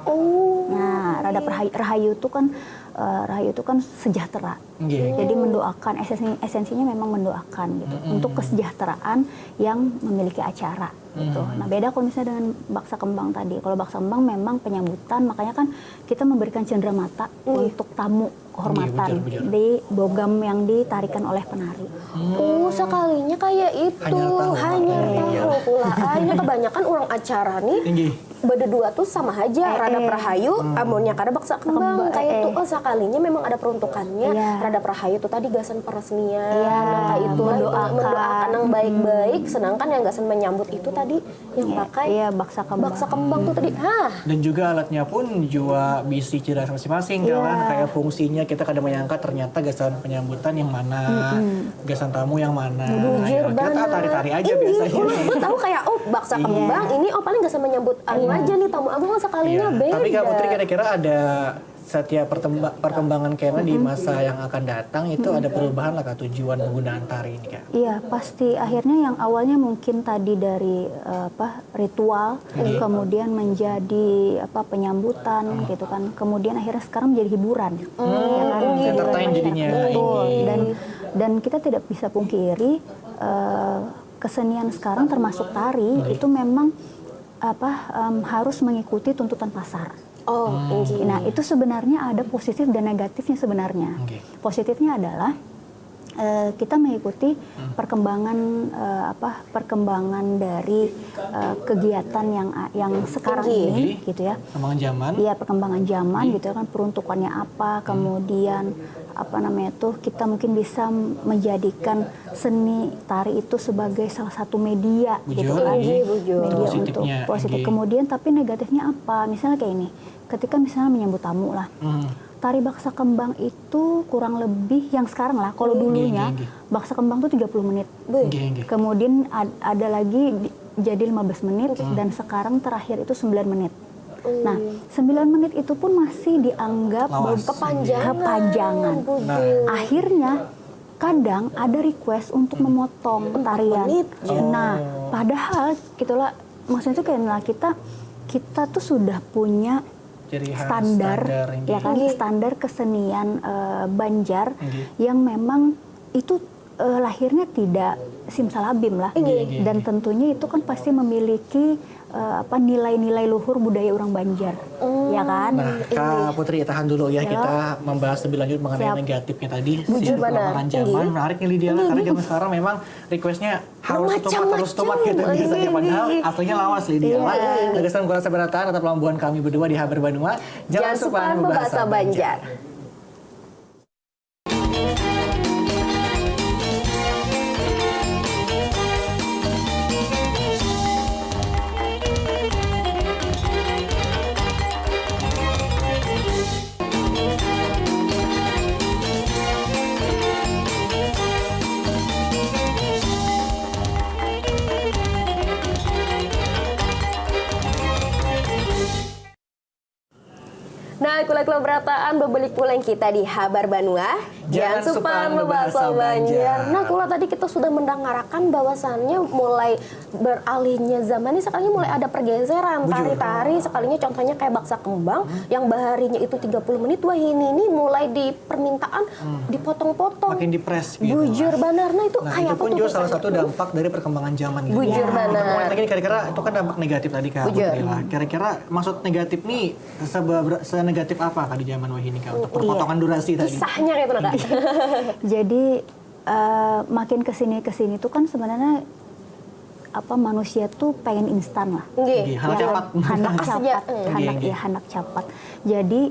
Oh. Nah, radap rahayu, rahayu itu kan eh, rahayu itu kan sejahtera. Nggih. Jadi mendoakan, esensi, esensinya memang mendoakan gitu untuk kesejahteraan yang memiliki acara gitu. Nah, beda kalau misalnya dengan baksa kembang tadi. Kalau baksa kembang memang penyambutan, makanya kan kita memberikan cendera mata untuk tamu kehormatan di bogam yang ditarikan oleh penari. Oh, sakalinya kayak itu. Hanyar tahu. Hanyar tahu pula. Akhirnya kebanyakan orang acara nih berdua tuh sama aja, eh, rada eh. Rahayu, hmm. Amunnya kada baksa kembang, kembang kayak eh, itu. Oh, sakalinya memang ada peruntukannya. Iya. Rada rahayu tuh tadi gasan peresmian, iya, kayak itu mendoakan. Mendoakan yang baik-baik, hmm. Sedangkan yang gasan menyambut itu tadi yang pakai iya, baksa kembang. Baksa kembang tuh tadi, hah. Dan juga alatnya pun juga bisi ciri khas masing-masing, iya. Kawan. Kayak fungsinya kita kada menyangka ternyata gasan penyambutan yang mana, mm-mm. Gasan tamu yang mana. Bujur banget. Nah, ya, kita tari-tari aja ini, biasanya. Ini tahu kayak, oh, baksa iya. Kembang, ini oh paling gasan menyambut anu iya. Aja nih, tamu agung sekalinya iya. Beda. Tapi Kak Putri kira-kira ada setiap perkembangan kena di masa yang akan datang itu ada perubahan lah Kak, tujuan penggunaan tari ini Kak? Iya, pasti. Akhirnya yang awalnya mungkin tadi dari uh, apa ritual, okay. Kemudian menjadi apa penyambutan hmm. Gitu kan, kemudian akhirnya sekarang menjadi hiburan, hmm. Ya kan? Entertain jadinya. Betul. Dan dan kita tidak bisa pungkiri uh, kesenian sekarang termasuk tari hmm. Itu memang apa um, harus mengikuti tuntutan pasar. Oh, hmm. Nah itu sebenarnya ada positif dan negatifnya sebenarnya. Okay. Positifnya adalah uh, kita mengikuti hmm. Perkembangan uh, apa perkembangan dari uh, kegiatan yang yang sekarang ini gitu ya. Perkembangan zaman. Iya, perkembangan zaman gitu ya kan, peruntukannya apa, hmm. Kemudian apa namanya tuh kita mungkin bisa menjadikan seni tari itu sebagai salah satu media bujur, gitu kan. Iya, bujur. Media untuk positif. Kemudian tapi negatifnya apa? Misalnya kayak ini, ketika misalnya menyambut tamu lah. Hmm. Tari baksa kembang itu kurang lebih yang sekarang lah, kalau dulunya baksa kembang tuh tiga puluh menit. Kemudian ad, ada lagi di, jadi lima belas menit dan sekarang terakhir itu sembilan menit. Nah, sembilan menit itu pun masih dianggap kepanjangan. Kepanjangan. Nah. Akhirnya kadang ada request untuk memotong tarian. Nah, padahal gitulah maksudnya itu kayak nah, kita kita tuh sudah punya standar, standar ya kan, standar kesenian uh, Banjar yang memang itu uh, lahirnya tidak simsalabim lah. Dan tentunya itu kan pasti memiliki uh, apa nilai-nilai luhur budaya orang Banjar. Ya kan? Nah, Kak Putri tahan dulu ya, kita membahas lebih lanjut mengenai negatifnya tadi. Bujur banget. Zaman menarik nih Lydia, karena zaman sekarang memang requestnya harus tumat, harus tumat gitu biasanya, padahal aslinya lawas Lydia. Nah, gasan kurasa berataan, tetap lambuan kami berdua di Habar Banua. Jangan supan membahasa Banjar. Nah, kula-kula berataan, bebalik pulang kita di Habar Banua. Jangan supan membahasa Banjar. Nah, kula tadi kita sudah mendengarakan bahwasannya mulai beralihnya zaman ini, sekalinya mulai ada pergeseran. Tari-tari, sekalinya contohnya kayak baksa kembang, yang baharinya itu tiga puluh menit, wahini ini mulai di permintaan dipotong-potong. Makin dipres gitu. Bujur banar. Nah, itu kayak apa tuh? Nah, itu pun juga salah satu dampak dari perkembangan zaman gitu. Bujur banar. Lagi kira-kira itu kan dampak negatif tadi Kak Putri lah. Kira-kira maksud negatif nih sebeber, senegatif apa Kak di zaman wahini Kak untuk perpotongan durasi tadi? Kisahnya kayak itu nah Kak. Jadi uh, makin kesini kesini tuh kan sebenarnya apa manusia tuh pengen instan lah. Nggih. Nggih, handak capat. Handak capat, handak ya handak capat. Jadi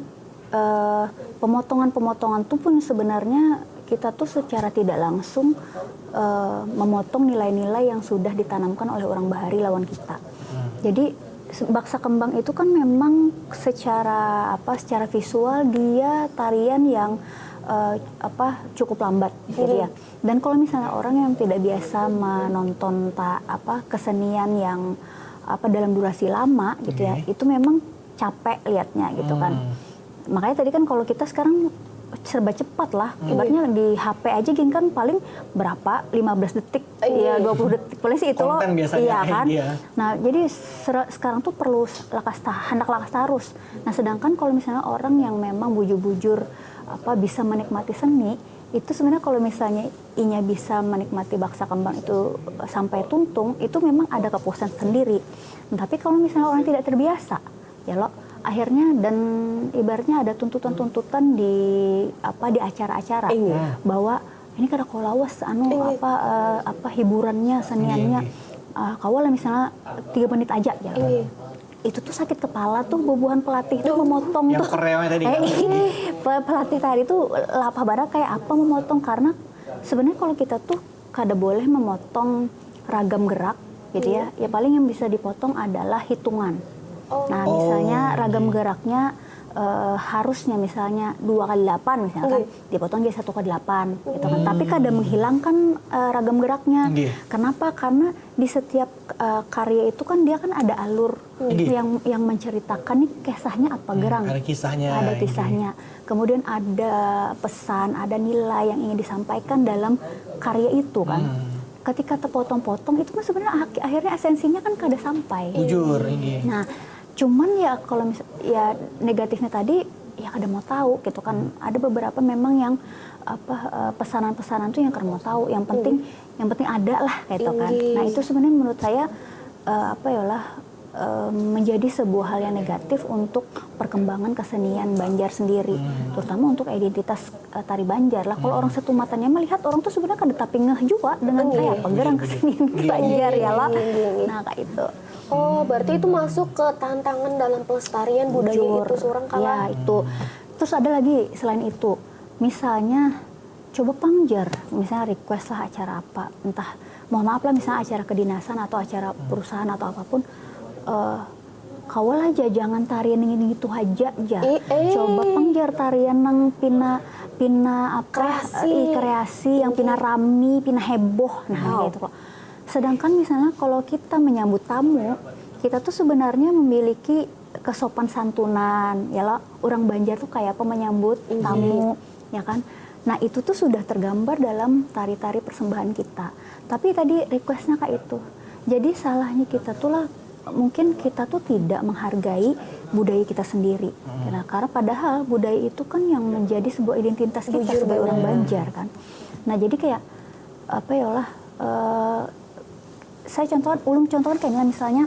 uh, pemotongan-pemotongan tuh pun sebenarnya kita tuh secara tidak langsung uh, memotong nilai-nilai yang sudah ditanamkan oleh orang bahari lawan kita. Hmm. Jadi baksa kembang itu kan memang secara apa secara visual dia tarian yang uh, apa cukup lambat gitu ya. Dan kalau misalnya orang yang tidak biasa menonton ta, apa kesenian yang apa dalam durasi lama gitu ya, itu memang capek liatnya gitu kan. Makanya tadi kan kalau kita sekarang serba cepat lah, ibaratnya di H P aja gini kan paling berapa lima belas detik, ya dua puluh detik paling sih itu loh. Konten biasanya, iya kan? Nah jadi sekarang tuh perlu lakas tahan, lakas tarus. Nah sedangkan kalau misalnya orang yang memang bujur-bujur apa bisa menikmati seni, itu sebenarnya kalau misalnya inya bisa menikmati baksa kembang itu sampai tuntung, itu memang ada kepuasan sendiri. Tapi kalau misalnya orang tidak terbiasa, ya lo Akhirnya dan ibaratnya ada tuntutan-tuntutan di apa di acara-acara bahwa ini kada kawa lawas anu apa eh, apa hiburannya seniannya. Ah, kawa lah misalnya tiga menit aja gitu. Itu tuh sakit kepala tuh bubuhan pelatih tuh memotong Yang tuh. Korea tadi. Eh, pe- pelatih tadi tuh lapah banar kayak apa memotong karena sebenarnya kalau kita tuh kada boleh memotong ragam gerak gitu ya. Ya paling yang bisa dipotong adalah hitungan. Nah, misalnya ragam geraknya eh, harusnya misalnya dua kali delapan misalkan dipotong jadi satu kali delapan gitu kan. Tapi kada menghilangkan eh, ragam geraknya. Nggih. Kenapa? Karena di setiap eh, karya itu kan dia kan ada alur Nggih. yang yang menceritakan nih kisahnya apa gerang. Ada kisahnya. Ada Nggih. Kisahnya. Kemudian ada pesan, ada nilai yang ingin disampaikan dalam karya itu kan. Ketika terpotong-potong itu kan sebenarnya ak- akhirnya esensinya kan kada sampai. Bujur, nggih. Nah, cuman ya kalau mis ya negatifnya tadi ya kada mau tahu gitu kan. Ada beberapa memang yang apa eh, pesanan-pesanan tuh yang kada mau tahu. Yang penting yang penting ada lah gitu kan. Nggih. Nah, itu sebenarnya menurut saya eh, apa ya lah eh, menjadi sebuah hal yang negatif untuk perkembangan kesenian Banjar sendiri, terutama untuk identitas eh, tari Banjar lah. Kalau orang setumatannya melihat orang tuh sebenarnya kada tapi ngeh juga dengan kayak apa gerang kesenian Banjar ya lah. Nah, kayak itu. Oh, berarti itu masuk ke tantangan dalam pelestarian budaya Bujur. Itu seorang Ya, kalah. Itu. Terus ada lagi selain itu, misalnya coba pang jar, misalnya request lah acara apa, entah mohon maaf lah misalnya acara kedinasan atau acara perusahaan atau apapun, eh kawalah jajangan tarian yang ini itu aja ja. Eh, eh. Coba pang jar tarian nang pina pina apa Kreasi. eh, kreasi yang pina rami, pina heboh, nah gitu kok. Sedangkan misalnya kalau kita menyambut tamu, kita tuh sebenarnya memiliki kesopan santunan, ya lo orang Banjar tuh kayak apa menyambut tamu, ya kan? Nah, itu tuh sudah tergambar dalam tari-tari persembahan kita. Tapi tadi requestnya kayak itu. Jadi salahnya kita tuh lah mungkin kita tuh tidak menghargai budaya kita sendiri. Nah, karena padahal budaya itu kan yang menjadi sebuah identitas kita sebagai orang Banjar kan. Nah, jadi kayak apa ya lah eh, saya contohkan ulung contohkan kayak misalnya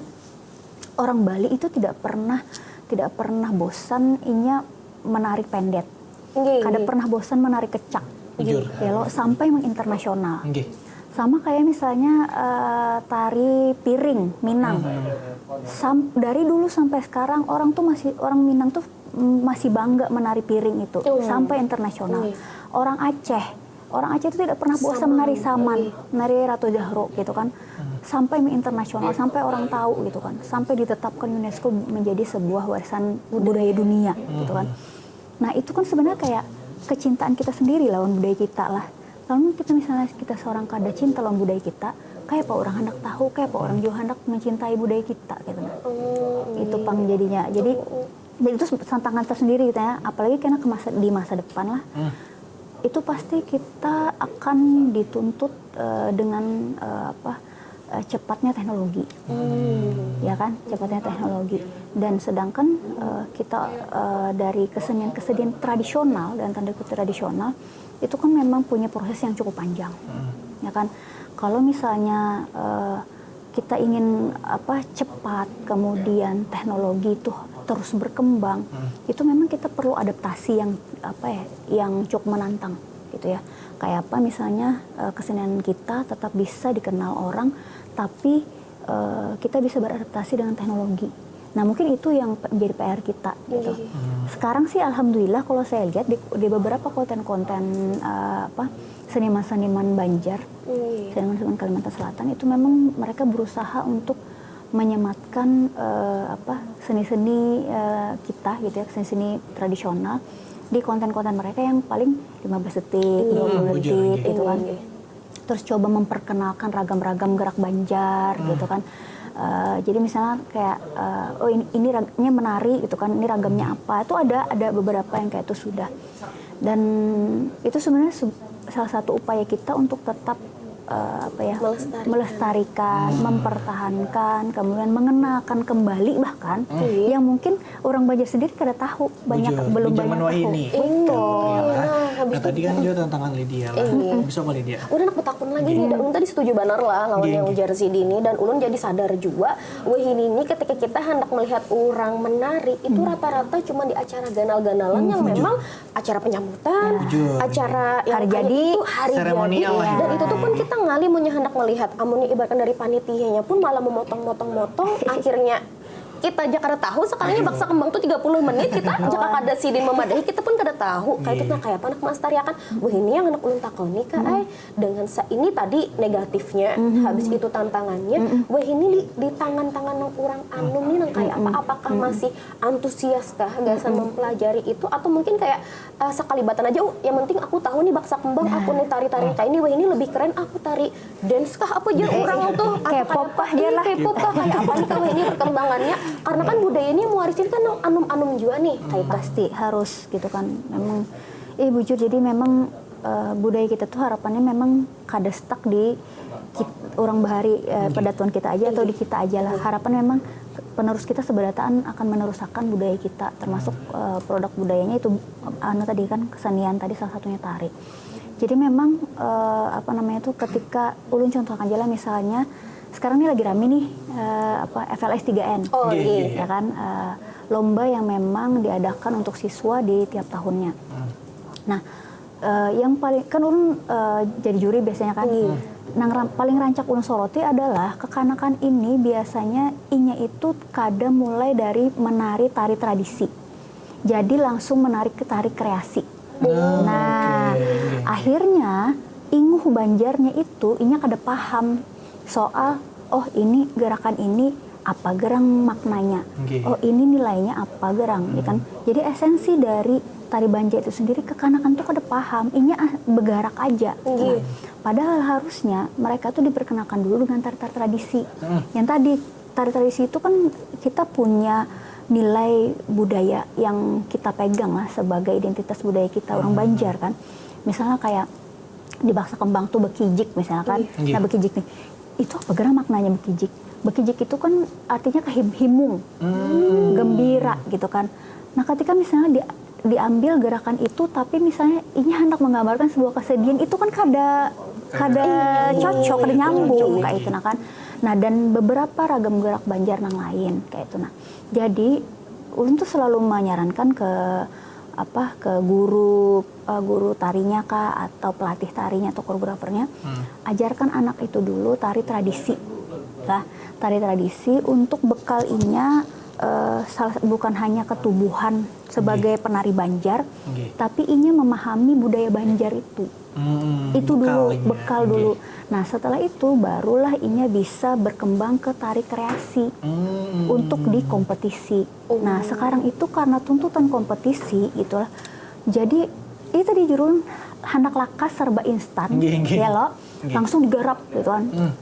orang Bali itu tidak pernah tidak pernah bosan inya menarik pendet. Nggih, Kada nggih. Pernah bosan menarik kecak. Bujur. Ya lo sampai menginternasional. Nggih. Sama kayak misalnya eh, tari piring Minang. Sam- dari dulu sampai sekarang orang tuh masih orang Minang tuh mm, masih bangga menari piring itu sampai internasional. Orang Aceh, orang Aceh itu tidak pernah bosan menari saman, menari Ratu Zahro gitu kan. Sampai internasional, sampai orang tahu gitu kan. Sampai ditetapkan UNESCO menjadi sebuah warisan budaya dunia gitu kan. Nah, itu kan sebenarnya kayak kecintaan kita sendiri lawan budaya kita lah. Kalau kita misalnya kita seorang kada cinta lawan budaya kita, kayak apa orang hendak tahu, kayak apa orang juga hendak mencintai budaya kita gitu nah. Itu pang jadinya. Jadi jadi itu tantangan tersendiri gitu ya, apalagi kena ke masa di masa depan lah. Itu pasti kita akan dituntut eh, dengan eh, apa eh, cepatnya teknologi. Ya kan? Cepatnya teknologi. Dan sedangkan eh, kita eh, dari kesenian-kesenian tradisional dan tanda kutip tradisional itu kan memang punya proses yang cukup panjang. Ya kan? Kalau misalnya eh, kita ingin apa cepat, kemudian teknologi itu terus berkembang, itu memang kita perlu adaptasi yang apa ya, yang cukup menantang gitu ya. Kayak apa misalnya eh, kesenian kita tetap bisa dikenal orang, tapi eh, kita bisa beradaptasi dengan teknologi. Nah, mungkin itu yang pe- menjadi P R kita gitu. Sekarang sih alhamdulillah kalau saya lihat di, di beberapa konten-konten eh, apa seniman-seniman Banjar, seniman-seniman Kalimantan Selatan itu memang mereka berusaha untuk menyematkan eh, apa seni-seni eh, kita gitu ya, seni-seni tradisional di konten-konten mereka yang paling lima belas detik, dua puluh Bujur, detik nggih. Gitu kan. Terus coba memperkenalkan ragam-ragam gerak Banjar gitu kan. Eh, jadi misalnya kayak eh, oh ini, ini ragnya menari gitu kan, ini ragamnya apa, itu ada ada beberapa yang kayak itu sudah. Dan itu sebenarnya se- salah satu upaya kita untuk tetap eh, apa ya Melestarikan. Melestarikan, mempertahankan, kemudian mengenalkan kembali bahkan yang mungkin orang Banjar sendiri kada tahu, banyak Bujur. Belum Di banyak zaman tahu. Wahini. Betul. Nah, Nah, tadi kan juga tantangan Lydia lah. Iya. Bisa apa Lydia? Ulun handak batakun lagi nih, ulun tadi setuju banar lah lawan Iya, yang iya. ujar sidin nih, dan ulun jadi sadar jua wahini nih ketika kita handak melihat orang menari itu rata-rata cuma di acara ganal-ganalan yang memang acara penyambutan, Bujur. Acara yang Hari kayak jadi. Itu hari Seremonial jadi. lah, ya. Dan itu tuh pun kita ngalih munnya handak melihat, amunnya ibaratkan dari panitianya pun malah memotong-motong-motong, akhirnya kita aja kada tahu, sekalinya baksa kembang tuh tiga puluh menit kita jika kada sidin memadahi, kita pun kada tahu kayak itu. Nah, kayak apa nak melestariakan? Wah, ini yang anak ulun takoni kak ai, dengan sa- ini tadi negatifnya, habis itu tantangannya. Wah, ini di, di tangan-tangan yang kurang anum nih nang kayak apa, apakah masih antusias kah gasan mempelajari itu, atau mungkin kayak eh, sakalibatan aja, oh, yang penting aku tahu nih baksa kembang, aku nih tari-tari kayak ini, wah, ini lebih keren, aku tari dance kah apa aja orang tuh, atau K-pop kayak kah aja lah. K-pop kah, kayak apa nih kalau ini perkembangannya, karena kan budaya ini mewarisin kan yang anum-anum juga nih, kayak itu. Pasti harus gitu kan. Memang, eh, bujur, jadi memang eh, budaya kita tuh harapannya memang kada stuck di kit- orang bahari, eh, pedatuan kita aja atau di kita aja lah. Harapan memang penerus kita seberataan akan menerusakan budaya kita, termasuk eh, produk budayanya itu anu tadi kan, kesenian tadi, salah satunya tari. Jadi memang eh, apa namanya tuh, ketika ulun contohkan aja lah, misalnya sekarang ini lagi rame nih eh, apa, F L S tiga N. Oh, Iya, iya. Iya. Ya kan, eh, lomba yang memang diadakan untuk siswa di tiap tahunnya. Nah, eh, yang paling kan ulun eh, jadi juri biasanya kan. Nang ram- paling rancak ulun soroti adalah kekanakan ini biasanya inya itu kada mulai dari menari tari tradisi. Jadi langsung menarik ke tari kreasi. Nah, oke, oke. Akhirnya inguh banjarnya itu inya kada paham soal, oh, ini gerakan ini apa gerang maknanya, Oke. Oh, ini nilainya apa gerang, ya kan? Jadi esensi dari tari banjar itu sendiri kekanakan tuh kada paham, inya ah, begarak aja. Iya. Nah, padahal harusnya mereka tuh diperkenalkan dulu dengan tari-tari tradisi. Yang tadi, tari tradisi itu kan kita punya nilai budaya yang kita pegang lah sebagai identitas budaya kita orang Banjar kan. Misalnya kayak di baksa kembang tuh bekijik misalkan. Iya. Nah, bekijik nih, itu apa gerang maknanya bekijik? Bekijik itu kan artinya kehimung, gembira gitu kan. Nah, ketika misalnya di- diambil gerakan itu tapi misalnya inya hendak menggambarkan sebuah kesedihan, itu kan kada kada cocok, kada nyambung kayak itu nah kan. Nah, dan beberapa ragam gerak Banjar nang lain kayak itu nah. Jadi ulun tuh selalu menyarankan ke apa, ke guru eh, guru tarinya kah atau pelatih tarinya atau koreografernya, ajarkan anak itu dulu tari tradisi lah. Tari tradisi untuk bekal inya eh, salah- bukan hanya ketubuhan sebagai penari Banjar, Nggih. tapi inya memahami budaya Banjar itu. Hmm, Itu dulu inya. bekal Nggih. Dulu. Nah, setelah itu barulah inya bisa berkembang ke tari kreasi Hmm. Untuk di kompetisi. Nah, sekarang itu karena tuntutan kompetisi gitulah. Jadi itu tadi jurun handak lakas serba instan, Nggih, nggih. Ya lo, Nggih. Langsung digarap gitu kan. Hmm.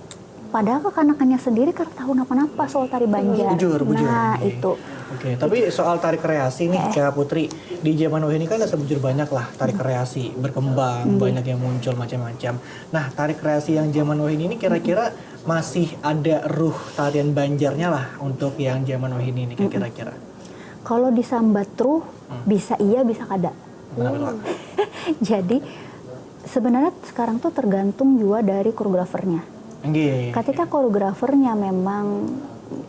Padahal kekanakannya sendiri kada tahu napa-napa soal tari Banjar. Bujur, bujur. Nah, Nggih. Itu. Oke, tapi soal tari kreasi nih, Kak Putri, di zaman wahini kan sebujur banyak lah tari kreasi berkembang, banyak yang muncul macam-macam. Nah, tari kreasi yang zaman wahini ini kira-kira masih ada ruh tarian Banjarnya lah untuk yang zaman wahini ini, Kak, kira-kira. Kalau disambat ruh, bisa iya, bisa kada. Kenapa tuh, Kak? Jadi sebenarnya sekarang tuh tergantung juga dari koreografernya. Nggih. Ketika koreografernya memang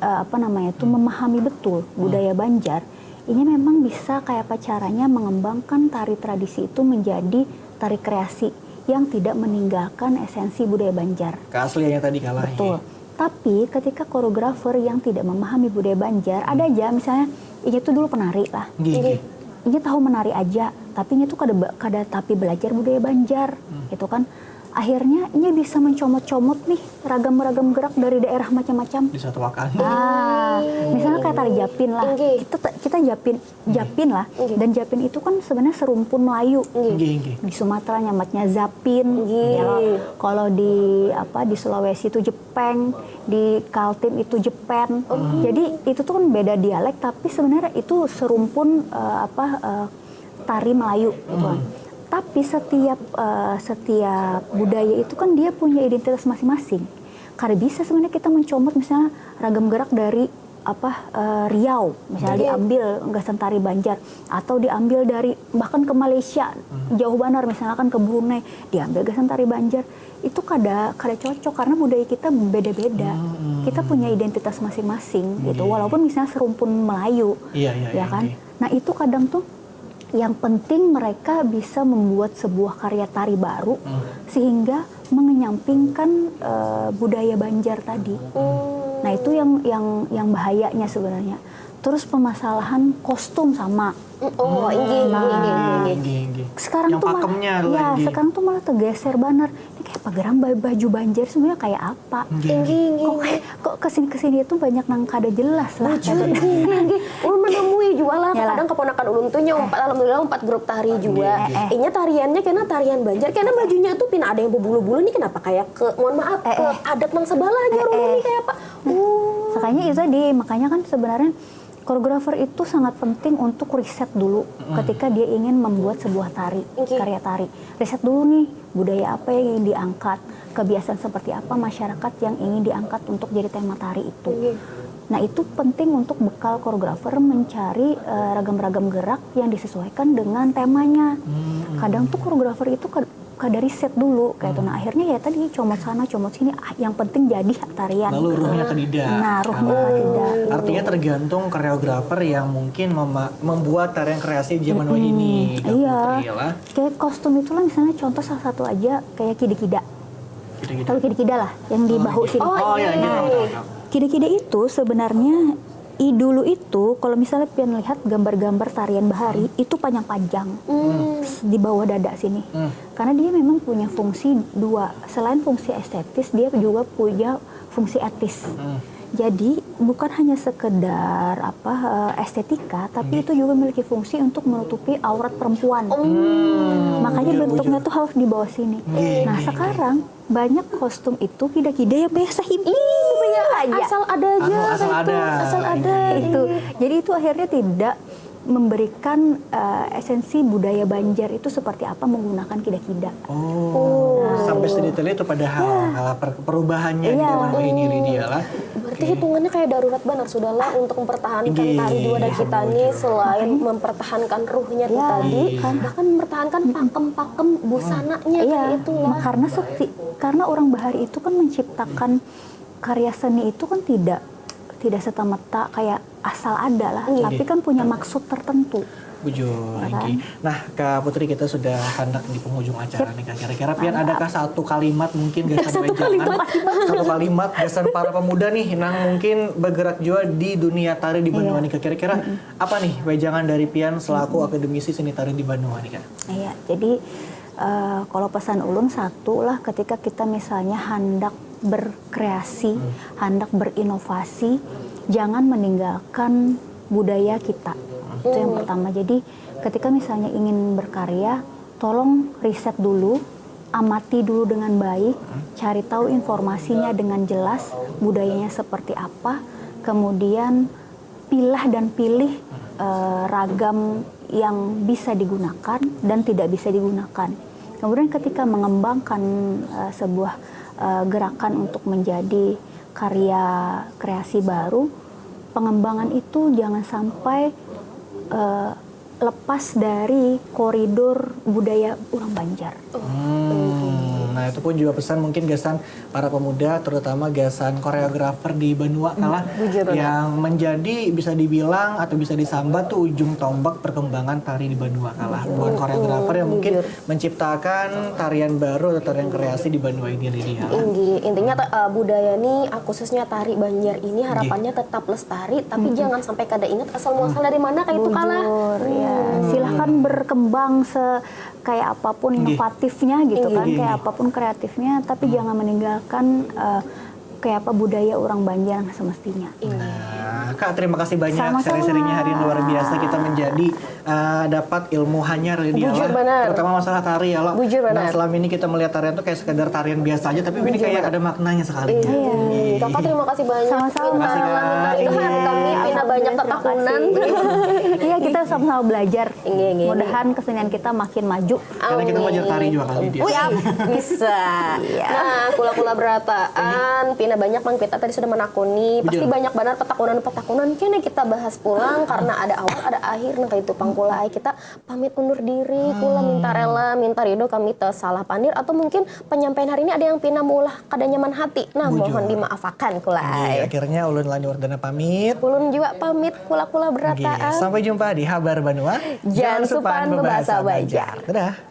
eh, apa namanya tuh memahami betul budaya Banjar, ini memang bisa kayak apa caranya mengembangkan tari tradisi itu menjadi tari kreasi yang tidak meninggalkan esensi budaya Banjar. Keasliannya tadi kalah. Betul. Tapi ketika koreografer yang tidak memahami budaya Banjar, ada aja misalnya inya tuh dulu penari lah. Nggih, nggih. Inya tahu menari aja, tapi inya tuh kada ba- kada tapi belajar budaya Banjar, gitu kan. Akhirnya inya bisa mencomot-comot nih ragam-ragam gerak dari daerah macam-macam. Disatuakan. Ah, misalnya kayak tari Japin lah. Nggih. Kita te- kita Japin, Japin lah. Dan Japin itu kan sebenarnya serumpun Melayu. Nggih, nggih. Di Sumatera nyamatnya Zapin. Ya, kalau di apa, di Sulawesi itu Jepeng, di Kaltim itu Jepen. Jadi itu tuh kan beda dialek tapi sebenarnya itu serumpun eh, apa eh, tari Melayu gitu kan. Tapi setiap eh, setiap budaya itu kan dia punya identitas masing-masing. Kada bisa sebenarnya kita mencomot misalnya ragam gerak dari apa uh, Riau misalnya diambil gasan tari Banjar atau diambil dari bahkan ke Malaysia jauh banar misalkan ke Brunei diambil gasan tari Banjar itu kada kada cocok karena budaya kita beda-beda kita punya identitas masing-masing gitu walaupun misalnya serumpun Melayu Iya, iya, ya iya, kan iya. Nah itu kadang tuh yang penting mereka bisa membuat sebuah karya tari baru sehingga mengenyampingkan eh, budaya Banjar tadi. Nah itu yang yang yang bahayanya sebenarnya. Terus permasalahan kostum sama. Oh, inggih, inggih, inggih, inggih. Inggih, inggih. Sekarang Yang tuh pakemnya malah, ya lagi. Sekarang tuh malah tergeser banget. Ini kayak pageran ba- baju Banjar sebenarnya kayak apa? Inggih, inggih, Kok inggih. Kok kesini kesini itu banyak nang kada jelas lah. Bujur, inggih, inggih. Ulun menemui jua lah, Ya lah. Kadang keponakan ulun tuh nyumpat, alhamdulillah umpat grup tari jua. Eh, eh. Inya tariannya kena tarian Banjar, kena bajunya tuh pina ada yang berbulu-bulu nih kenapa kayak ke, mohon maaf, Eh, ke eh. adat nang sebelah aja Eh, rumah eh. nih kayak apa? Oh. Makanya itu tadi, makanya kan sebenarnya koreografer itu sangat penting untuk riset dulu ketika dia ingin membuat sebuah tari, Oke. karya tari. Riset dulu nih, budaya apa yang ingin diangkat, kebiasaan seperti apa masyarakat yang ingin diangkat untuk jadi tema tari itu. Nah, itu penting untuk bekal koreografer mencari eh, ragam-ragam gerak yang disesuaikan dengan temanya. Kadang tuh koreografer itu kad- kada riset dulu kayak itu. Nah, akhirnya ya tadi comot sana, comot sini, ah, yang penting jadi tarian. Lalu ruhnya kadida. Nah, ruhnya kadida. Artinya tergantung koreografer yang mungkin mema- membuat tarian kreasi zaman wahini. Kak Iya. Putri, ya lah. Kayak kostum itulah misalnya contoh salah satu aja kayak kida-kida. Kida-kida. Tahu kida-kida lah yang di bahu sini. Oh, Oh iya, ya, iya. gitu. Kida-kida itu sebenarnya i dulu itu kalau misalnya pian lihat gambar-gambar tarian bahari itu panjang-panjang di bawah dada sini karena dia memang punya fungsi dua selain fungsi estetis dia juga punya fungsi etis jadi bukan hanya sekedar apa eh, estetika tapi itu juga memiliki fungsi untuk menutupi aurat perempuan makanya bentuknya tuh harus di bawah sini nah sekarang banyak kostum itu kida-kida yang biasa himpit aja Asal ada aja Anu, asal kayak itu. Ada. Asal ada. itu. Jadi itu akhirnya tidak memberikan eh, esensi budaya Banjar itu seperti apa menggunakan kida-kida. Oh, sampai sedetail itu padahal kalau per- perubahannya di Iya. zaman wahini Lydia lah. Berarti hitungannya kayak darurat benar sudahlah untuk mempertahankan Iya. tari di wadah kita nih selain mempertahankan ruhnya tuh Iya, tadi, kan. Bahkan mempertahankan pakem-pakem busananya Iya, kayak itulah. Karena seti- karena orang bahari itu kan menciptakan karya seni itu kan tidak tidak serta-merta kayak asal ada lah, tapi kan punya maksud tertentu. Bujur, inggih. Nah, Kak Putri kita sudah hendak di penghujung acara nih Kak. Kira-kira pian adakah satu kalimat mungkin gasan satu kalimat satu kalimat gasan para pemuda nih nang mungkin bergerak juga di dunia tari di Banua nih Kak. Kira-kira apa nih wejangan dari pian selaku akademisi seni tari di Banua nih Kak? Iya, jadi eh, kalau pesan ulun satu lah ketika kita misalnya hendak berkreasi, hendak berinovasi, jangan meninggalkan budaya kita. Itu yang pertama. Jadi ketika misalnya ingin berkarya, tolong riset dulu, amati dulu dengan baik, cari tahu informasinya dengan jelas, budayanya seperti apa, kemudian pilah dan pilih eh, ragam yang bisa digunakan dan tidak bisa digunakan. Kemudian ketika mengembangkan eh, sebuah eh, gerakan untuk menjadi karya kreasi baru, pengembangan itu jangan sampai eh, lepas dari koridor budaya orang Banjar. Hmm, nah itu pun juga pesan mungkin gasan para pemuda terutama gasan koreografer di Banua kalah Bujur, benar. Yang menjadi bisa dibilang atau bisa disambat tuh ujung tombak perkembangan tari di Banua kalah. Bukan koreografer yang mungkin menciptakan tarian baru atau tarian kreasi di Banua ini Lydia. Inggih, intinya ta- eh, budaya nih, ah, khususnya tari Banjar ini harapannya tetap lestari, tapi jangan sampai kada ingat asal muasal dari mana kayak itu kalah. Bujur, ya. Silahkan berkembang se kayak apapun inovatifnya gitu kan, Inggih. Kayak apapun kreatifnya, tapi jangan meninggalkan eh, kayak apa budaya orang Banjar yang semestinya. Nah, Kak, terima kasih banyak. Sama-sama. Seri-serinya hari ini luar biasa. Kita menjadi eh, dapat ilmu hanyar Lydia Bujur lah. Banar. Terutama masalah tari ya, lo. Bujur Banar. Nah, selama ini kita melihat tarian tuh kayak sekedar tarian biasa aja, tapi ini kayak ada maknanya sekali. Iya. Kakak terima kasih banyak. Sama-sama. Minta Makasih, Kak. lambat Tuhan kami pina banyak tetakunan. Iya, kita sama-sama belajar. Inggih, inggih. Mudahan kesenian kita makin maju. Karena kita belajar tari juga kali dia. Wih, bisa. Nah, kula-kula berataan, pina banyak mang kita tadi sudah menakuni. Pasti Betul. Banyak benar petakunan-petakunan Kunan kena kita bahas pulang karena ada awal ada akhir, nah kayak itu pang kula ai. Kita pamit undur diri, kula minta rela, minta ridho kami tesalah pandir atau mungkin penyampaian hari ini ada yang pina maulah kada nyaman hati. Nah, Bujur. Mohon dimaafakan kula Nggih, ai. Akhirnya ulun Lani Wardana pamit. Ulun jua pamit, kula-kula Nggih, berataan. Sampai jumpa di Habar Banua. Jangan supan bebahasa Banjar. Dadah.